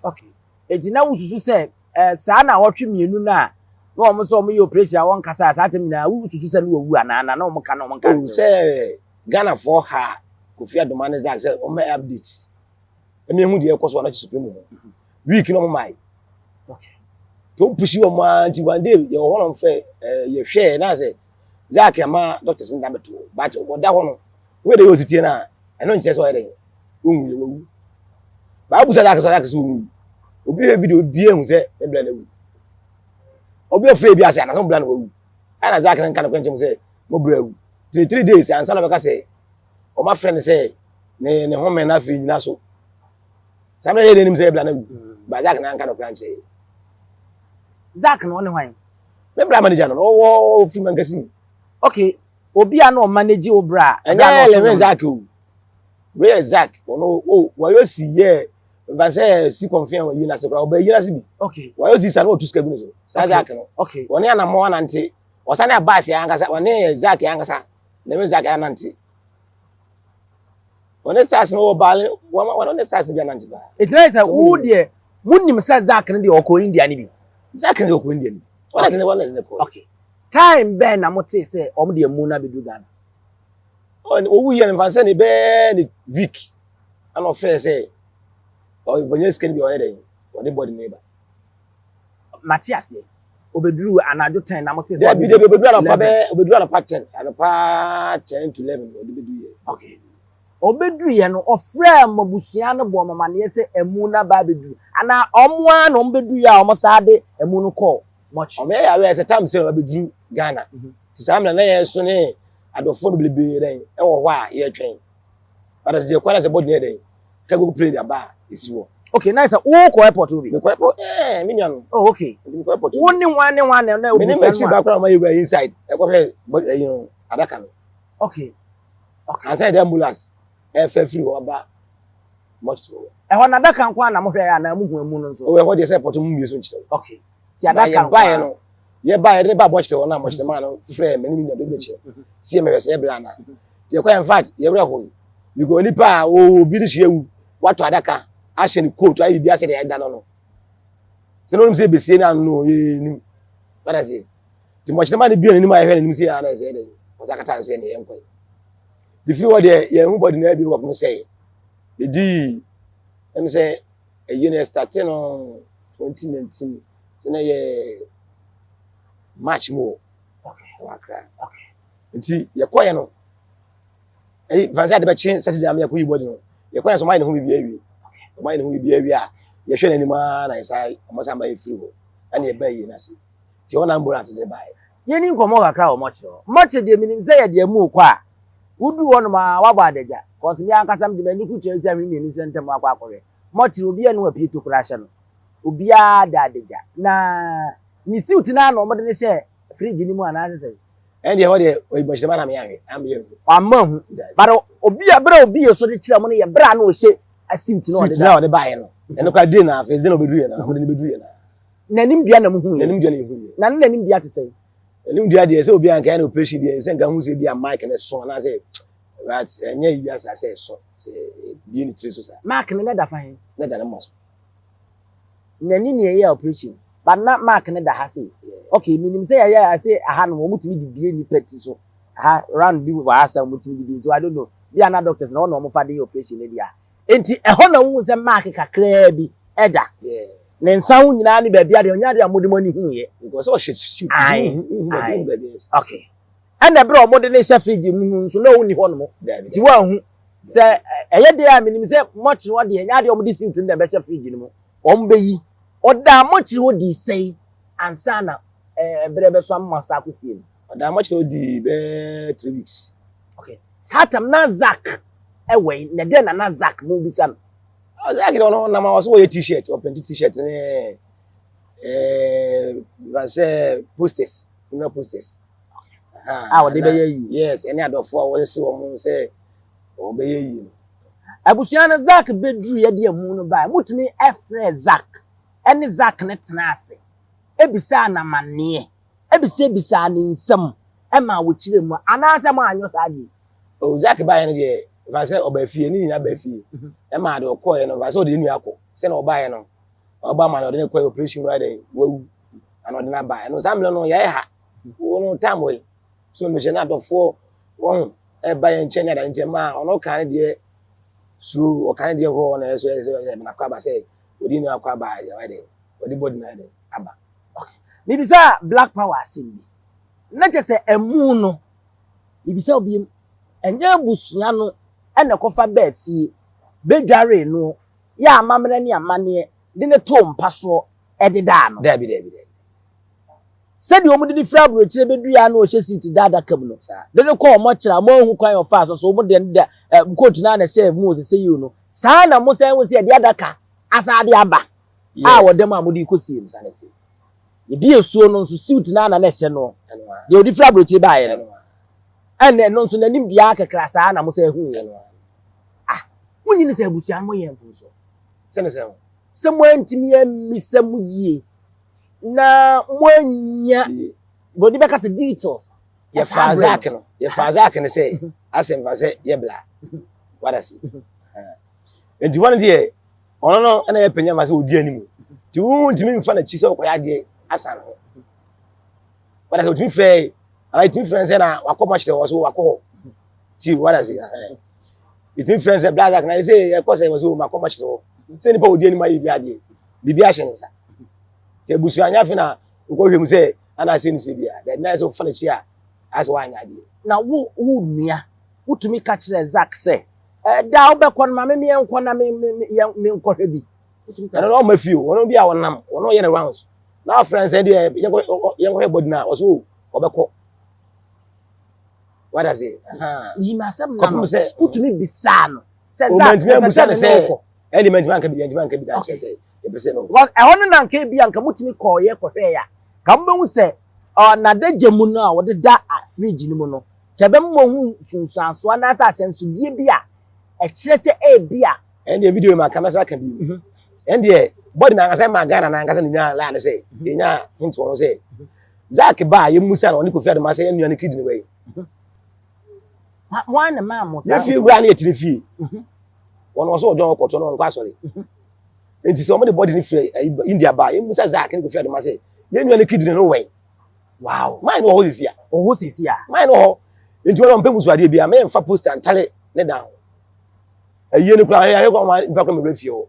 Okay. Eti na wosusu sɛ ɛɛ saa na wɔtwe mmienu no a na wɔn sɛ wɔn yɛ operation a wɔn kasa a saa tɛm nyinaa wosusu sɛ ne wɔwu anaa na na wɔn ka na wɔn nka Oh, sɛ Ghanafoɔ ha Kofi Adoma ne Zach sɛ wɔn update ɛmi ehu deɛ ɛkɔ so wɔ Anɔkye Supreme ho week na wɔn maa yi. Okay. To pusi wɔn ara nti one day yɛwɔ hɔ nom fɛ ɛɛ yɛhwɛ na sɛ Zach ama doctors no da bɛto but ɔda hɔ no wei de yɛ ositie na ɛno nkyerɛ sɛ ɔyɛ dɛ ohun yɛ wawu baabu sɛ Zach sɛ Zach sɛ ohun obi yɛ video bi ehu sɛ ne bla na wu obi afɛ bi ase anasɛ mo bla na wawu ɛna Zach ne nka no kwankyɛn sɛ mo bla awu 3 days ansa na bɛka sɛ wɔn afrɛ no sɛ ne ne home na afei nyina so saa mmerɛ yɛ de anim sɛ ɛbla na wu ba Zach na nka no kora nkyerɛ. Zach na ɔne hwan? Me bra manager no ɔwɔ ofi mankasi. Okay. Obi a na ɔmanage wo bra a. Ɛnyɛ Levin Zak o. Wei yɛ Zak. Ɔno o wɔyɛ osi yɛ nfa sɛ si kɔnfɛn wɔ yi n'ase koraa ɔbɛ yi n'ase bi. Okay. Wɔyɛ osi sa na ɔtu sika gu ne so. Saa Zak no. Okay. Wɔne anamɔ anante. Ɔsan ne Abbas yɛ ankasa wɔne Zak yɛ ankasa. Levin Zak yɛ anante. Wɔne stars no wɔ baale wɔn wɔne ne stars no bi anante paa. Ɛgyina sɛ wo deɛ wonim sɛ Zak no deɛ ɔkɔ India no bi. Zak no deɛ ɔkɔ India no bi. Wɔne ne wɔne ne kɔ. Okay. Time bɛn na motee sɛ wɔn de amu no abɛduru Ghana? Owu yɛ no mfa sɛ ne bɛɛ ne week ɛna ɔfrɛ sɛ ɔnyɛ sika no bi ɔyɛ dɛn ɔde bɔde no ba. Mate aseɛ. Obɛduru anadwo 10 na mote sɛ ɔde bɛduru anɔpa bɛɛ obɛduru anɔpa 10 anɔpa 10 to 11 ɔde bɛduru yɛ. Okay. Ɔbɛduru yɛ no ɔfrɛɛ mo abusua no bɔɔ mo amaneɛ sɛ amu no aba abɛduru anaa ɔmo ara na ɔmo bɛduru yɛ a ɔmo saa de amu no kɔɔ Mɔkye. Ɔmo yɛ aware sɛ tam sɛ ɔbɛduru Ghana. Mhm. Ti saa mmerɛ na yɛn so ne adɔfoɔ bebrebe dɛn ɛwɔ hɔ a yɛretwɛn. But sɛ yɛkɔ na sɛ bɔdi yɛ dɛn cargo plane aba a esi hɔ. Okay, na sɛ wokɔ airport wo bi? Mekɔ airport ɛɛ me nua no. Oh okay. Nti mekɔ airport. Wo ne hwan ne hwan na na obi sɛ no. Me ne m'akyi ba koraa ma yɛwura inside ɛkɔhwɛ bɔdi ɛyi no adaka no. Okay. Okay. Ansa yɛde ambulance ɛfɛ firi hɔ aba mɔkye hɔ. Ɛhɔ na adaka nko ara na mohwɛ anaa muhu amu no nso? Oh ɛhɔ deɛ sɛ airport mu mmie so nkyerɛ. Okay. Ti adaka nko ara. no yɛbaeɛ yɛde ba bɔkyerɛ hɔ na mɔkyerɛ maa no frɛ me ne me nua bɛbi kyerɛ si yɛ mɛhwɛ sɛ yɛbrɛ anaa nti yɛkɔ in fact yɛwerɛ hɔ yi because nipa a obi de hyia wu wato adaka ahyɛ ne coat ayɛ biribi asɛ deɛ ɛda no no sɛ no onim sɛ ebesie no ano no yɛnim wada seɛ nti mɔkyerɛ maa no bia n'anim a yɛhwɛ n'anim sɛ ana sɛ ɛdɛ wɔsɛ akata nso yɛ ne yɛnkɔ yi de firi hɔ deɛ yɛn ho bɔde na abi wɔ sɛ yɛdii ɛm sɛ ɛyɛ no yɛstate no 2019 sɛ na yɛ march mu wɔ wɔ akra nti yɛkɔɛ no ɛyi fansi ade bɛkye saturday ama yɛkɔ yi bɔdi no yɛkɔɛ so ɔmayɛ ne ho biribi awie ɔmayɛ ne ho biribi awie a yɛhwɛ n'anim ara na yɛsa ɔmo san ba yɛ firi hɔ ɛna yɛba yie n'ase nti hɔ na ambulance de baeɛ. Yɛni nkɔmmɔ kakra wɔ mɔkyere hɔ. Mɔkyere deɛ menim sɛ yɛde amu kɔ a, woduru hɔnom a woabɔ adagya. Cause me ankasa mede m'ani kutua si ahwene mmienu sɛ ntam akɔ akɔhwɛ. Mɔkyere obiara nni hɔ a pie tokuro ahyɛ no. Obiara da adagya. Na ne suit no ara na wɔde no hyɛɛ fridge no mu anaasɛ sɛn? Ɛndeɛ hɔ deɛ ɔyi bɔhyɛ ma na me ahwɛ ama yɛ hu. Wamma hu. But obi a bere a obi yɛ so de kyerɛ mo no yɛ bere a na ɔhyɛ suit no ɔde da. Suit na ɔde baeɛ no. Ɛno koraa die na afei dze na ɔbɛduru yɛ na ɔde no bɛduru yɛ na. N'anim dua na muhu yɛ. N'anim dua na yɛhu yɛ. Na ne n'anim dua te sɛn? N'anim dua deɛ sɛ obi anka yɛ na operation deɛ sɛ nka hu sɛ bi a mic no so anaasɛ but ɛnyɛ yi asa sɛ ɛso sɛ bie ne tiri so saa. Mark no na da fa he? Na da ne mma so. N'ani na ɛyɛ operation but na mark no da ha sei. Okay, menim sɛ yɛyɛ ase aha no wɔn tumi de bie nipa ti so. Aha round bi wɔ ha sɛ wɔn tumi de bie so I don't know. Bi a na doctors na wɔn na wɔn fa de yɛ operation no deɛ. Enti ɛhɔ na wohu sɛ mark kakraa bi ɛda. Ne nsa ho nyinaa ne baabi adeɛ ɔnyɛ adeɛ a mode mo ani hu yɛ. Because ɔhyɛ suit. Aye. Aye. Okay. Ɛna ɛberɛ a wɔde ne hyɛ fridge mu no nso na ɔnni hɔ nom. Nti wɔanhu sɛ ɛyɛ deɛ a menim sɛ mɔkyere hɔ deɛ ɛnyɛ adeɛ a wɔde suit no na ɛbɛhyɛ fridge no mu. Wɔn bɛyi. Ɔdaa mɔkyere hɔ dii sɛn ansa na ɛberɛ bɛso ama sa akɔsie no? Ɔdaa mɔkyere hɔ dii bɛɛ 3 weeks. Okay. Saa tam na Zach ɛwɔ yi na dɛn na na Zach mu bisa no? Zach de ɔno nam a ɔsɛ wɔyɛ t-shirt ɔpɛnti t-shirt ne ɛɛ sɛ posters funeral posters. A wɔde bɛyɛ yi. Yes, ɛne adɔfo a wɔsese wɔn sɛ wɔbɛyɛ yi no. Abusua no Zach bɛduru yɛ de amu no bae. Mutumi ɛfrɛ Zach ɛne Zach ne tena ase ebisaa no amanneɛ ebisabisaa ne nsɛm ɛma wɔkyerɛ mu anaasɛ mo anyɔ saa deɛ. O Zach baeɛ no deɛ fa sɛ ɔbaa fie ne nyinaa baa fie ɛma de ɔkɔɔɛ no fa sɛ ɔde ne nua akɔ sɛ na ɔbaeɛ no ɔba ma no ɔde ne kɔɛ operation mu ayɛ dɛ wawu ana ɔde no aba ɛno saa mmerɛ no yɛyɛ ha wo no tam wɔ yi so mehyɛ no adɔfoɔ wɔn ɛba yɛn nkyɛn ne ada nkyɛn ma ɔno ɔka ne deɛ suro ɔka ne deɛ hɔ na ɛsɛ sɛ ɛsɛ ɛna akɔ aba sɛ ɔde ne akɔ aba yɛ dɛ ɔde bɔdi na ayɛ dɛ aba. Mibisa Black Power asɛm bi na kyɛ sɛ ɛmu no mibisa obi ɛnyɛ abusua no ɛna ɛkɔfa baa fie bɛdwaree no yɛ amammerɛ ne amanneɛ de ne too mpa soɔ ɛde daa no. Dabi dabi dabi. Sɛdeɛ wɔn de ne firi aburokyire bɛduru a na ɔhyɛ suit da adaka mu no de ne kɔ wɔn kyerɛ a wɔn ahu kwan ɔfaa so so wɔn de ne da ɛ coat no a na ɛhyɛ mu sɛ yi no saa na mo sɛn ho sɛ yɛde adaka asa de aba a wɔda mu a wɔde kɔ sie no ebi esuo no nso suit no a na na ɛhyɛ no deɛ ɔde firi aburokyire baeɛ no. Ɛna ɛno nso n'anim deɛ akekra saa na mo sɛ ehu yɛ. Ah, wonyini sɛ abusua no moyɛ mfomso. Sɛne sɛ ho. Sɛ moantumi ammisa mu yie na moanya broni bɛka sɛ details. Yɛfaa Zack no, yɛfaa Zack no sɛ asɛ mfa sɛ yɛ bla. Wadase. Nti hɔ no deɛ ɔno no ɛna yɛ panyin ama sɛ ɔdi anim. Nti wontumi mfa n'akyi sɛ ɔkɔyɛ adeɛ asan ho. Wadase ɔtumi frɛ anaa ɛtumi frɛ sɛ na wakɔ match sɛ wɔ so wakɔ hɔ. Ti wadase. Ɛtumi frɛ sɛ bla Zack na ɛsɛ yɛkɔ sɛ wɔ so makɔ match sɛ hɔ. Sɛ nipa ɔdi anim ayɛ bi adeɛ biribi ahyɛ ne nsa. Nti abusua nyɛ afe na wokɔhwɛ mu sɛ ana asɛ ne sɛ bia dɛ na sɛ wofa n'akyi a ayɛ sɛ woanyɛ adeɛ. Na wo wo nua wotumi ka kyerɛ Zack sɛ da wobɛkɔ no ma me meɛnkɔ na me me me menkɔhwɛ bi. Wotumi ka. Ɛno na ɔma fie o ɔno bi a ɔnam ɔno ɔyɛ ne rounds na afrɛ no sɛ deɛ yɛnkɔ yɛnkɔhwɛ body no a ɔsɛ o ɔbɛkɔ. Wada se. Yi ma asɛm na no wotumi bisaa no sɛ Zack mepɛ sɛ me ne wokɔ. Ɛnde mantumi anka bi yɛntumi anka bi da kyerɛ sɛ yɛpɛ sɛ no. Because ɛhɔ no na nka ebi a nka motumi kɔɔyɛ kɔhwɛɛ a ka mobɛhu sɛ n'adagya mu no a wɔde da fridge no mu no ka ɛbɛma moahu nsunsuansoɔ anaasɛ ahyɛnsodeɛ bi a ɛkyerɛ sɛ ebi a. Ɛndeɛ video yi ma ka mɛsa aka bi. Ɛndeɛ bɔdi na ankasa ma Ghana na ankasa ne nyaa laa ne sɛ yɛnyaa hint wɔn sɛ Zack ba a yɛmmusa no ɔne Kofi Adoma sɛ yɛn nua no kidney wɔ yi. Wɔn na maa mo saa. Yɛfie wura ne yɛtiri fie. Wɔn wɔn sɛ ɔdɔn ɔkɔtɔ no ɔnkɔ asɔre. Nti sɛ wɔn de bɔdi ne firi India ba yɛn musa Zack ne Kofi Adoma sɛ yɛn nua ne kidney no wɛn. Wow. Maa no wɔ hɔ sisi a. Wɔ hɔ sisi a. Maa no wɔ hɔ. Nti wɔn mpɛ musu adeɛ bi a mɛ nfa poster ntale ne dan ho. Ɛyie no kura ɛyɛ ayɛ kɔ wɔn nipa kura mɛ wura fie hɔ.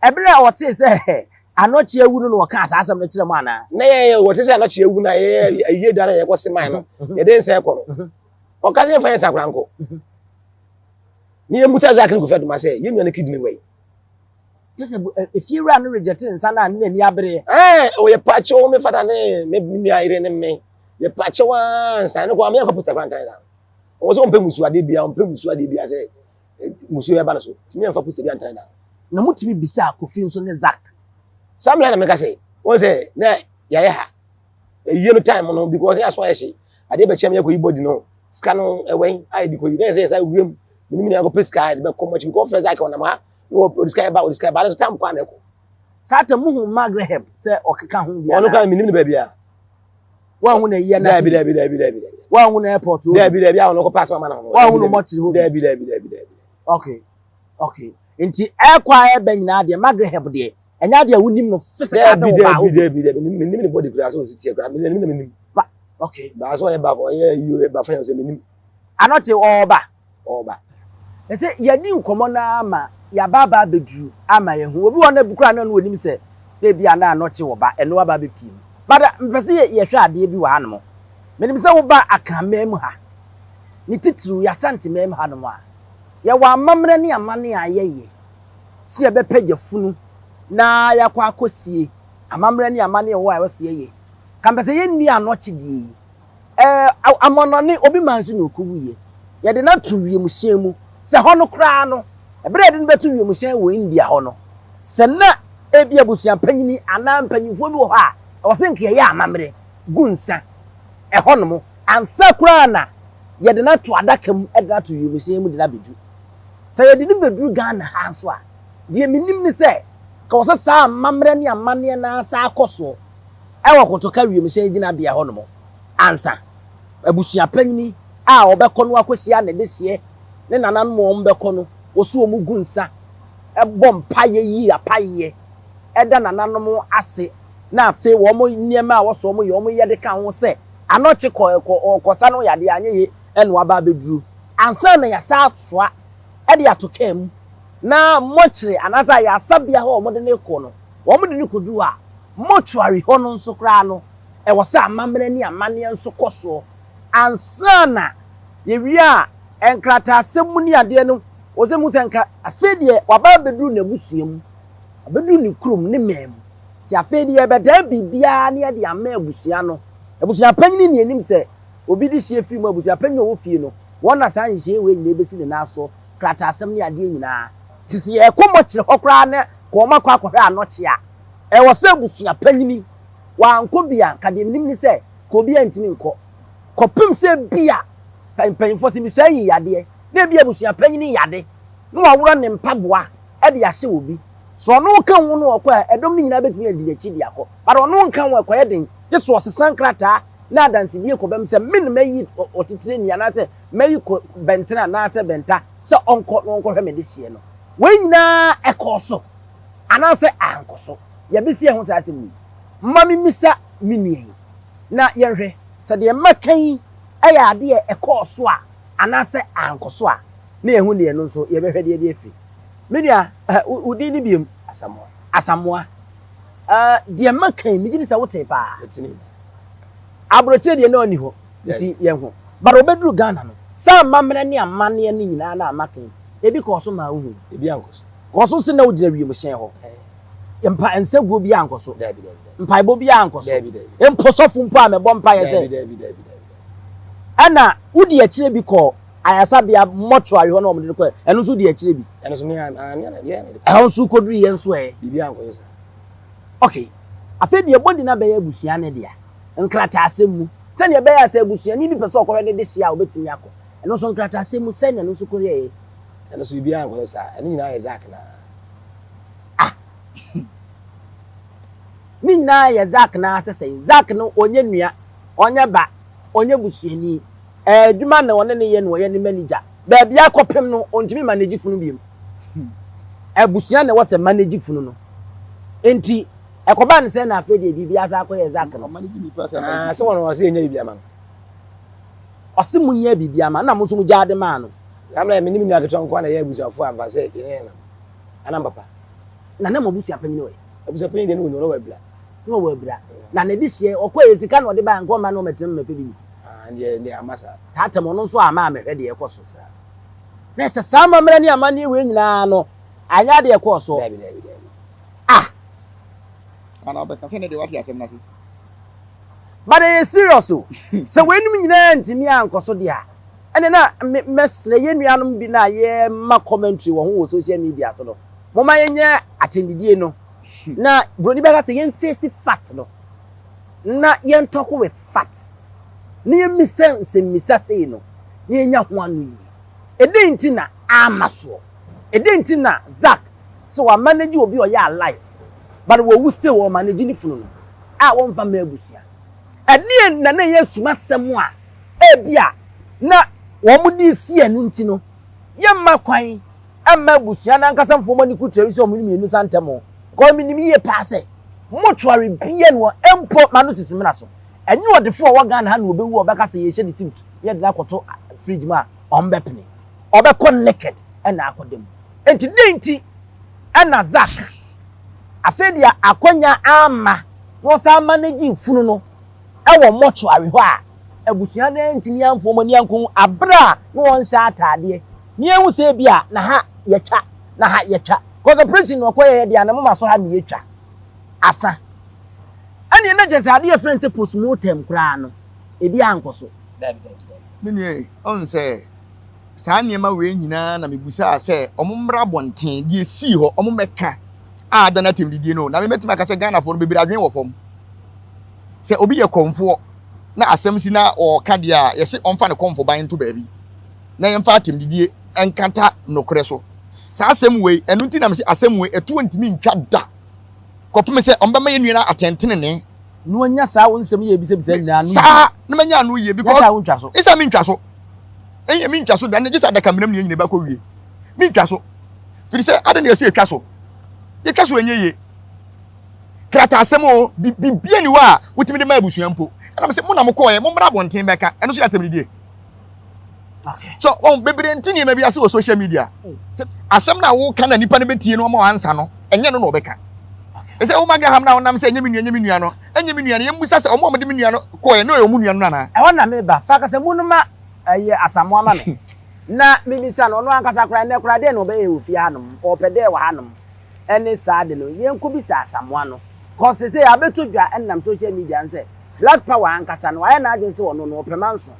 Ɛberɛ a wɔtee sɛ Anɔkye awu no na wɔkaa saa asɛm no kyerɛ mo anaa? Na yɛ wɔte sɛ Anɔkye awu na yɛ ayie da na yɛkɔ se man no yɛde nsa ɛkɔ no. Ɔka sɛ yɛmfa yɛn nsa koraa nkɔ. Ne yɛn musa Zach ne Kofi Adoma sɛ yɛn nua no kidney wɔ yi. Kyɛ sɛ efie wura no rejecte nsa no a ne n'ani abereɛ. Ɛɛ ɔyɛ pakyɛw me fada ne me nua yere ne me yɛ pakyɛw aa nsa no kɔ ame yɛmfa poster koraa ntane da. Wɔn sɛ wɔmpɛ musu adeɛ bia wɔmpɛ musu adeɛ bia sɛ musuo ɛba no so tumi ɛnfa poster bi antane da. Na motumi bisaa Kofi nso ne Zack. Saa mmerɛ na meka sɛ wɔn sɛ na yɛayɛ ha ɛyie no time no because yɛ aso ayɛ hye adeɛ bɛkyɛ me yɛkɔyi body no sika no ɛwɛn ayɛ de kɔyi na yɛ sɛ yɛ sa wuram menim ne akɔpɛ sika yɛde bɛkɔ mɔkyi because ɔfrɛ Zack ɔnam ha na ɔde sika ɛba ɔde sika ɛba ne so time kɔ a na ɛkɔ. Saa ta muhu Magreheb sɛ ɔkeka ho bi anaa? Ɔno kora menim ne baabi a. Woanhu no ayie no ase bi? Dabi dabi dabi dabi. Woanhu no airport hɔ bi? Dabi dabi a ɔno kɔpɛ asɛm ama no ho. Woanhu no mɔkyere hɔ bi? Dabi dabi dabi dabi. Okay okay nti ɛkɔ a ɛbɛ nyinaa deɛ Magreheb deɛ ɛnyɛ adeɛ a wonim no physical sɛ wɔbaa hɔ bi. Dabi dabi dabi menim ne body koraa sɛ ɔsi teɛ koraa menim na menim. Ba okay. Baa sɛ ɔyɛ ba ɔyɛ yi ba fɛn sɛ menim. Anɔkye ɔɔba. ɔreba. Ɛsɛ yɛadi nkɔmmɔ no ara ma yɛaba aba abɛduru ama yɛahu. Obi wɔ hɔ no bi koraa na ɔno ɔnim sɛ na ebi a na anɔkye wɔ ba, ɛno aba abɛpie mu. But mepɛ sɛ yɛhwɛ adeɛ bi wɔ hanom. Menim sɛ woba Akanman mu ha, ne titiriw yɛ Asanteman mu hanom a, yɛwɔ amammerɛ ne amanne a yɛyɛ sɛ yɛbɛpagya funu na yɛakɔ akɔsie. Amammerɛ ne amanne a ɛwɔ hɔ a ɛwɔ sɛ yɛyɛ. Ka mepɛ sɛ yɛnni anɔkye deɛ yi. Ɛɛ, amannɔne, obi man nso na ɔkɔwuiɛ. Yɛde no ato wiemhyɛn mu. Sɛ hɔ no koraa no, ɛberɛ a yɛde no bɛto wiemhyɛn wɔ India hɔ no, sɛ na ebi abusua panyini anaa mpanyinfoɔ bi wɔ hɔ a, ɛwɔ sɛ nka yɛyɛ amammerɛ gu nsa ɛhɔnom ansa koraa na yɛde no ato adaka mu de no ato wiemhyɛn mu de no abɛduru. Sɛ yɛde no bɛduru Ghana ha nso a, deɛ menim ne sɛ, ka wɔ sɛ saa amammerɛ ne amanneɛ no ara san kɔ soɔ. wɔ Kotoka wiemhyɛn gyinabea hɔnom ansa. Abusua panyin a ɔbɛkɔ no akɔhyia ne dehyeɛ ne nananom a wɔbɛkɔ no, wɔso wɔn gu nsa, bɔ mpaeɛ yi apaeɛ, da nananom ase, na afei wɔn nneɛma a wɔso wɔn yɛ, wɔyɛ de ka ho sɛ anɔkye kɔ kɔ ɔkɔsa no yadeɛ anyɛ yie ɛna waba abɛduru. Ansa na yɛasa asoa de ato kaa mu na mɔkyere anaasɛ ayaresa-bea hɔ a wɔde no rekɔ no, wɔde no kɔduru hɔ a, Mortuary hɔ no nso koraa no, ɛwɔ sɛ amammerɛ ne amanneɛ nso kɔ soɔ ansa na yɛwie a, nkrataasɛm mu ne adeɛ no, wɔ sɛ mu sɛ nka afei deɛ waba abɛduru n'abusua mu, abɛduru ne kurom, ne man mu. Nti afei deɛ yɛbɛdan biribiara ne yɛde ama abusua no. Abusua panyini ne anim sɛ obi de hyeɛ firi mu, abusua panyin a ɔwɔ fie no, wɔn na saa nhyehyɛeɛ wei nyinaa bɛsi ne nan so, krataasɛm ne adeɛ nyinaa. Nti sɛ yɛrekɔ mɔkyere hɔ koraa na kɔ wɔn akɔ akɔhwɛ anɔkye a, Ɛwɔ sɛ abusua panyini wankɔ bi a, nka deɛ menim ne sɛ, ka obiara ntumi nkɔ. Kɔpem sɛ bi a mpanyinfoɔ sɛ misua yi yadeɛ na ebi abusua panyin yade na waworɔ ne mpaboa de ahyɛ obi. Sɛ ɔno ka ho no ɔkɔ a, ɛdɔm no nyinaa bɛtumi adi n'akyi de akɔ. But ɔno nka ho a, ɛkɔyɛ den. Gye sɛ ɔsesa nkrataa na adansedie kɔbam sɛ me na mayi ɔtitire ni anaasɛ mayi bɛntene anaasɛ bɛnta sɛ ɔnkɔ na ɔnkɔhwɛ me dehyeɛ no. Wei nyinaa ɛkɔɔ so anaasɛ ankɔ so? Yɛbɛsi ɛho saa asɛm wei. Ma memmisa me nua yi na yɛnhwɛ sɛ deɛ maka yi yɛ adeɛ a ɛkɔɔ so a anaasɛ ankɔ so a, na yɛhu deɛ ɛno nso yɛbɛhwɛ deɛ de afiri. Me nua, wo din ne biom? Asamoah. Asamoah. Uh, deɛ maka yi, megye di sɛ wotee paa. Aburokyire deɛ na ɔnni hɔ, nti yɛn ho. But obɛduru Ghana no, saa amammerɛ ne amanneɛ no nyinaa na maka yi, ebi kɔɔ so maa wohu. Ebi ankɔ so. Kɔɔ so sɛ na wogyina wiemhyɛn hɔ. Mpa nsaguo bi ankɔ so. Mpaebɔ bi ankɔ so. Mpo sɔfo mpo a mɛbɔ mpaeɛ sɛ. Ɛna wodi akyire bi kɔɔ ayasabea mortuary hɔ na wɔde no kɔɛ. Ɛno nso di akyire bi. Ɛno nso mea mea na deɛ na Ɛhɔ nso kɔduru yɛ nso ɛ. Biribi ankɔ so saa. Okay. Afei deɛ body no abɛyɛ abusua no dea. Nkrataasɛm mu. Sɛdeɛ ɛbɛyɛ a sɛ abusuani bi pɛ sɛ ɔkɔhwɛ ne dehyeɛ a ɔbɛtumi akɔ. Ɛno nso nkrataasɛm mu sɛn na ɛno nso kɔyɛɛ? Ɛno nso biribi ankɔ so saa. Ɛno nyinaa yɛ Zack naa. Ah! Ne nyinaa yɛ Zack naa sɛ sɛn? Zack no ɔnyɛ nua, ɔnyɛ ba, ɔnyɛ busuani. Ɛɛ adwuma na ɔne ne yɛ na ɔyɛ ne manager. Baabi akɔpem no, ɔntumi manage funu biom. Abusua na ɛwɔ sɛ manage funu no. Nti, ɛkɔba no sɛ na afei deɛ biribi asa akɔyɛ Zack no. Ah, sɛ wɔn ɔse yɛnyɛ biribi ama no. Ɔse mo nyɛ biribi ama na mo nso mo gyaa de maa no. Amena me ne me nua ketewa nko na yɛ abusuafo a mfa sɛ yɛne yɛn nam. Ana papa. Na na mo abusua panyin wɔ. Abusua panyin deɛ ne wɔn wɔ abira. Na ɔwɔ abira. Na ne de hyeɛ ɔkɔ yɛ sika na ɔde ba nkɔ mma na ɔmɛtena mu mɛpɛ bi ni. Ah, deɛ deɛ ama saa. Saa tɛm ɔno nso ama amɛhwɛ deɛ ɛkɔ so. Na ɛsɛ saa amammerɛ ne amanneɛ wei nyinaa no anyɛ adeɛ ɛkɔɔ so. Dabi dabi dabi. Ah. Ana ɔbɛka sɛ ne deɛ wate asɛm no ase. But ɛyɛ serious o. Sɛ weinom nyinaa ntumi ankɔ so deɛ a, ɛne na mɛsrɛ yɛn nuanom bi na yɛma commentary wɔ ho wɔ social media so no, momma yɛnyɛ atɛnnidie no. Na buroni bɛka sɛ yɛn face fact no, na yɛn talk with fact, na yɛmmisa nsɛmmisa sei no, na yɛnya ho ano yie. Ɛdɛn nti na ama soɔ? Ɛdɛn nti na Zack sɛ wa manage obi ɔyɛ alive, but wɔwu still wɔ manage ne funu no, a wɔmfa mma abusua? Ɛdeɛn na na ɛyɛ asumasɛm a ebia na wɔde si ɛno nti no, yɛmma kwan mma abusua no ankasa mfa wɔn ani kutua sɛ wɔn mmienu sa ntɛm o. Because menim yie paa sɛ mortuary bia no mpo ma no sisi mena so. Ɛnyɛ ɔdefo a ɔwɔ Ghana ha na ɔbɛwu a ɔbɛka sɛ yɛhyɛ ne suit yɛde no akɔto fridge mu a ɔmbɛpene. Ɔbɛkɔ naked ɛna akɔda mu. Enti dɛn nti ɛna Zack afei deɛ akwanya amma na ɔsan manage funu no wɔ mortuary hɔ a abusua no antumi amfa wɔn ani anko abere a na wɔnhyɛ ataadeɛ na yɛhu sɛ ebi a na ha yɛtwa na ha yɛtwa cause operation na ɔkɔ yɛyɛ deɛ a na moma so ha na yɛtwa asa ɛne na kyerɛ sɛ adeɛ yɛfrɛ no sɛ postmortem koraa no ebi ankɔ so. Me nua yi, ɔn sɛ saa nneɛma wei nyinaa na mebusaa sɛ ɔmo mmra abɔnten, deɛ esii hɔ, ɔmo mmɛka a ada no atɛmdidie no. Na me mɛtumi aka sɛ Ghanafoɔ no bebree adwene wɔ fam. Sɛ obi yɛ kɔmfoɔ na asɛm si na ɔɔka deɛ a, yɛse ɔmfa ne kɔmfo ban nto baabi na yɛmfa atɛmdidie nkata nokorɛ so. Saa asɛm wei, ɛno nti na mese asɛm wei ɛtoɔ ntumi ntwa da kɔpem sɛ ɔmo bɛma yɛn nua no atɛntenenee. Na wanya saa wo nsɛm yi a ebisabisa nyinaa ano yie. Saa na manya ano yie because. Nyɛ saa wontwa so. Esa mentwa so. Ɛnyɛ mentwa so da ne gye sɛ adaka menam ne yɛn nyina bɛkɔ wie. Mentwa so. Firi sɛ adɛn na yɛsɛ yɛtwa so. Yɛtwa so ɛnyɛ yie. Krataa asɛm o, bibia ni hɔ a wotumi de ma abusua mpo. Ɛna mesɛ mo na mokɔɛ, mommra abɔnten bɛka. Ɛno nso yɛ atɛmdidie. Okay. So wɔn bebree nti nneɛma bi ase wɔ social media. Sɛ asɛm na woka na nipa no bɛtie no ama wansa no, ɛnyɛ no na ɔbɛka. Ɛsɛ wo Graham na wonam sɛ ɛnyɛ me nua, ɛnyɛ me nua no, ɛnyɛ me nua no, yɛmmisa sɛ ɔmo a wɔde me nua no kɔɛ no yɛ ɔmo nua no anaa? Ɛhɔ na meba. Fa kasamu no ma ɛyɛ Asamoah ma me. Na mebisa no, ɔno ankasa koraa, ɛnnɛ koraa dɛn na ɔbɛyɛ wɔ fie hanom? Ɔpɛ dɛ wɔ hanom ɛne saa ade no. Yɛnkɔbisa Asamoah no. Cause seesei abɛtɔ dwa ɛnam social media no sɛ Black Power ankasa no, wayɛ n'adwene sɛ ɔno no, ɔpɛ manso.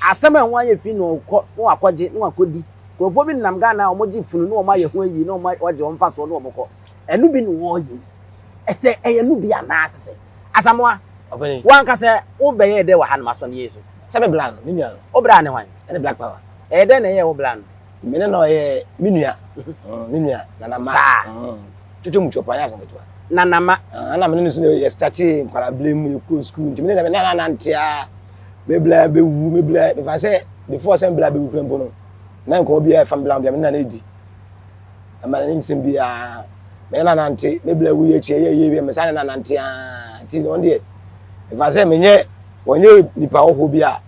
Asɛm a ɛho ayɛ fi na ɔkɔ na wakɔgye na wakɔdi. Nkurɔfoɔ bi nenam Ghana a wɔgye funu na wɔayɛ ho ayie na wɔagye wɔn mfasoɔ na wɔkɔ. Ɛno bi na wɔreyɛ yi. Ɛsɛ ɛyɛ no bi anaa sɛ sɛ? Asamoah, Ɔpɛni. wo ankasa wobɛyɛɛ dɛ wɔ hanom asɔneɛ yi so? Sɛ me bla no, me nua no. Wo bra ne hwan? Ɛne Black Power. Ɛyɛ dɛn na ɛyɛ wo bla no? Me ne no ɔyɛ me nua. Mm, me nua, Nana Ma. Saa. Mm. Twitwa mu twɔpa, nyɛ asɛm ketewa. Nana Ma. Ah, na me ne no so yɛ starte nkwara bere mu, yɛkɔ sukuu, nti me ne na nante a, me bla bɛwu, me bla, mefa sɛ, before sɛ me bla bɛwu kura mpo no, na nkɔmmɔ biara ɛfa me bla ho biara, me ne na ɛdi. Ɛma ne nsɛm biara, me ne na nante, me bla wu yɛ akyi, ɛyɛ yie bi, me sa ne na nante a, nti wɔn deɛ, mefa sɛ menyɛ, wɔnyɛ nipa hɔhoɔ bi a,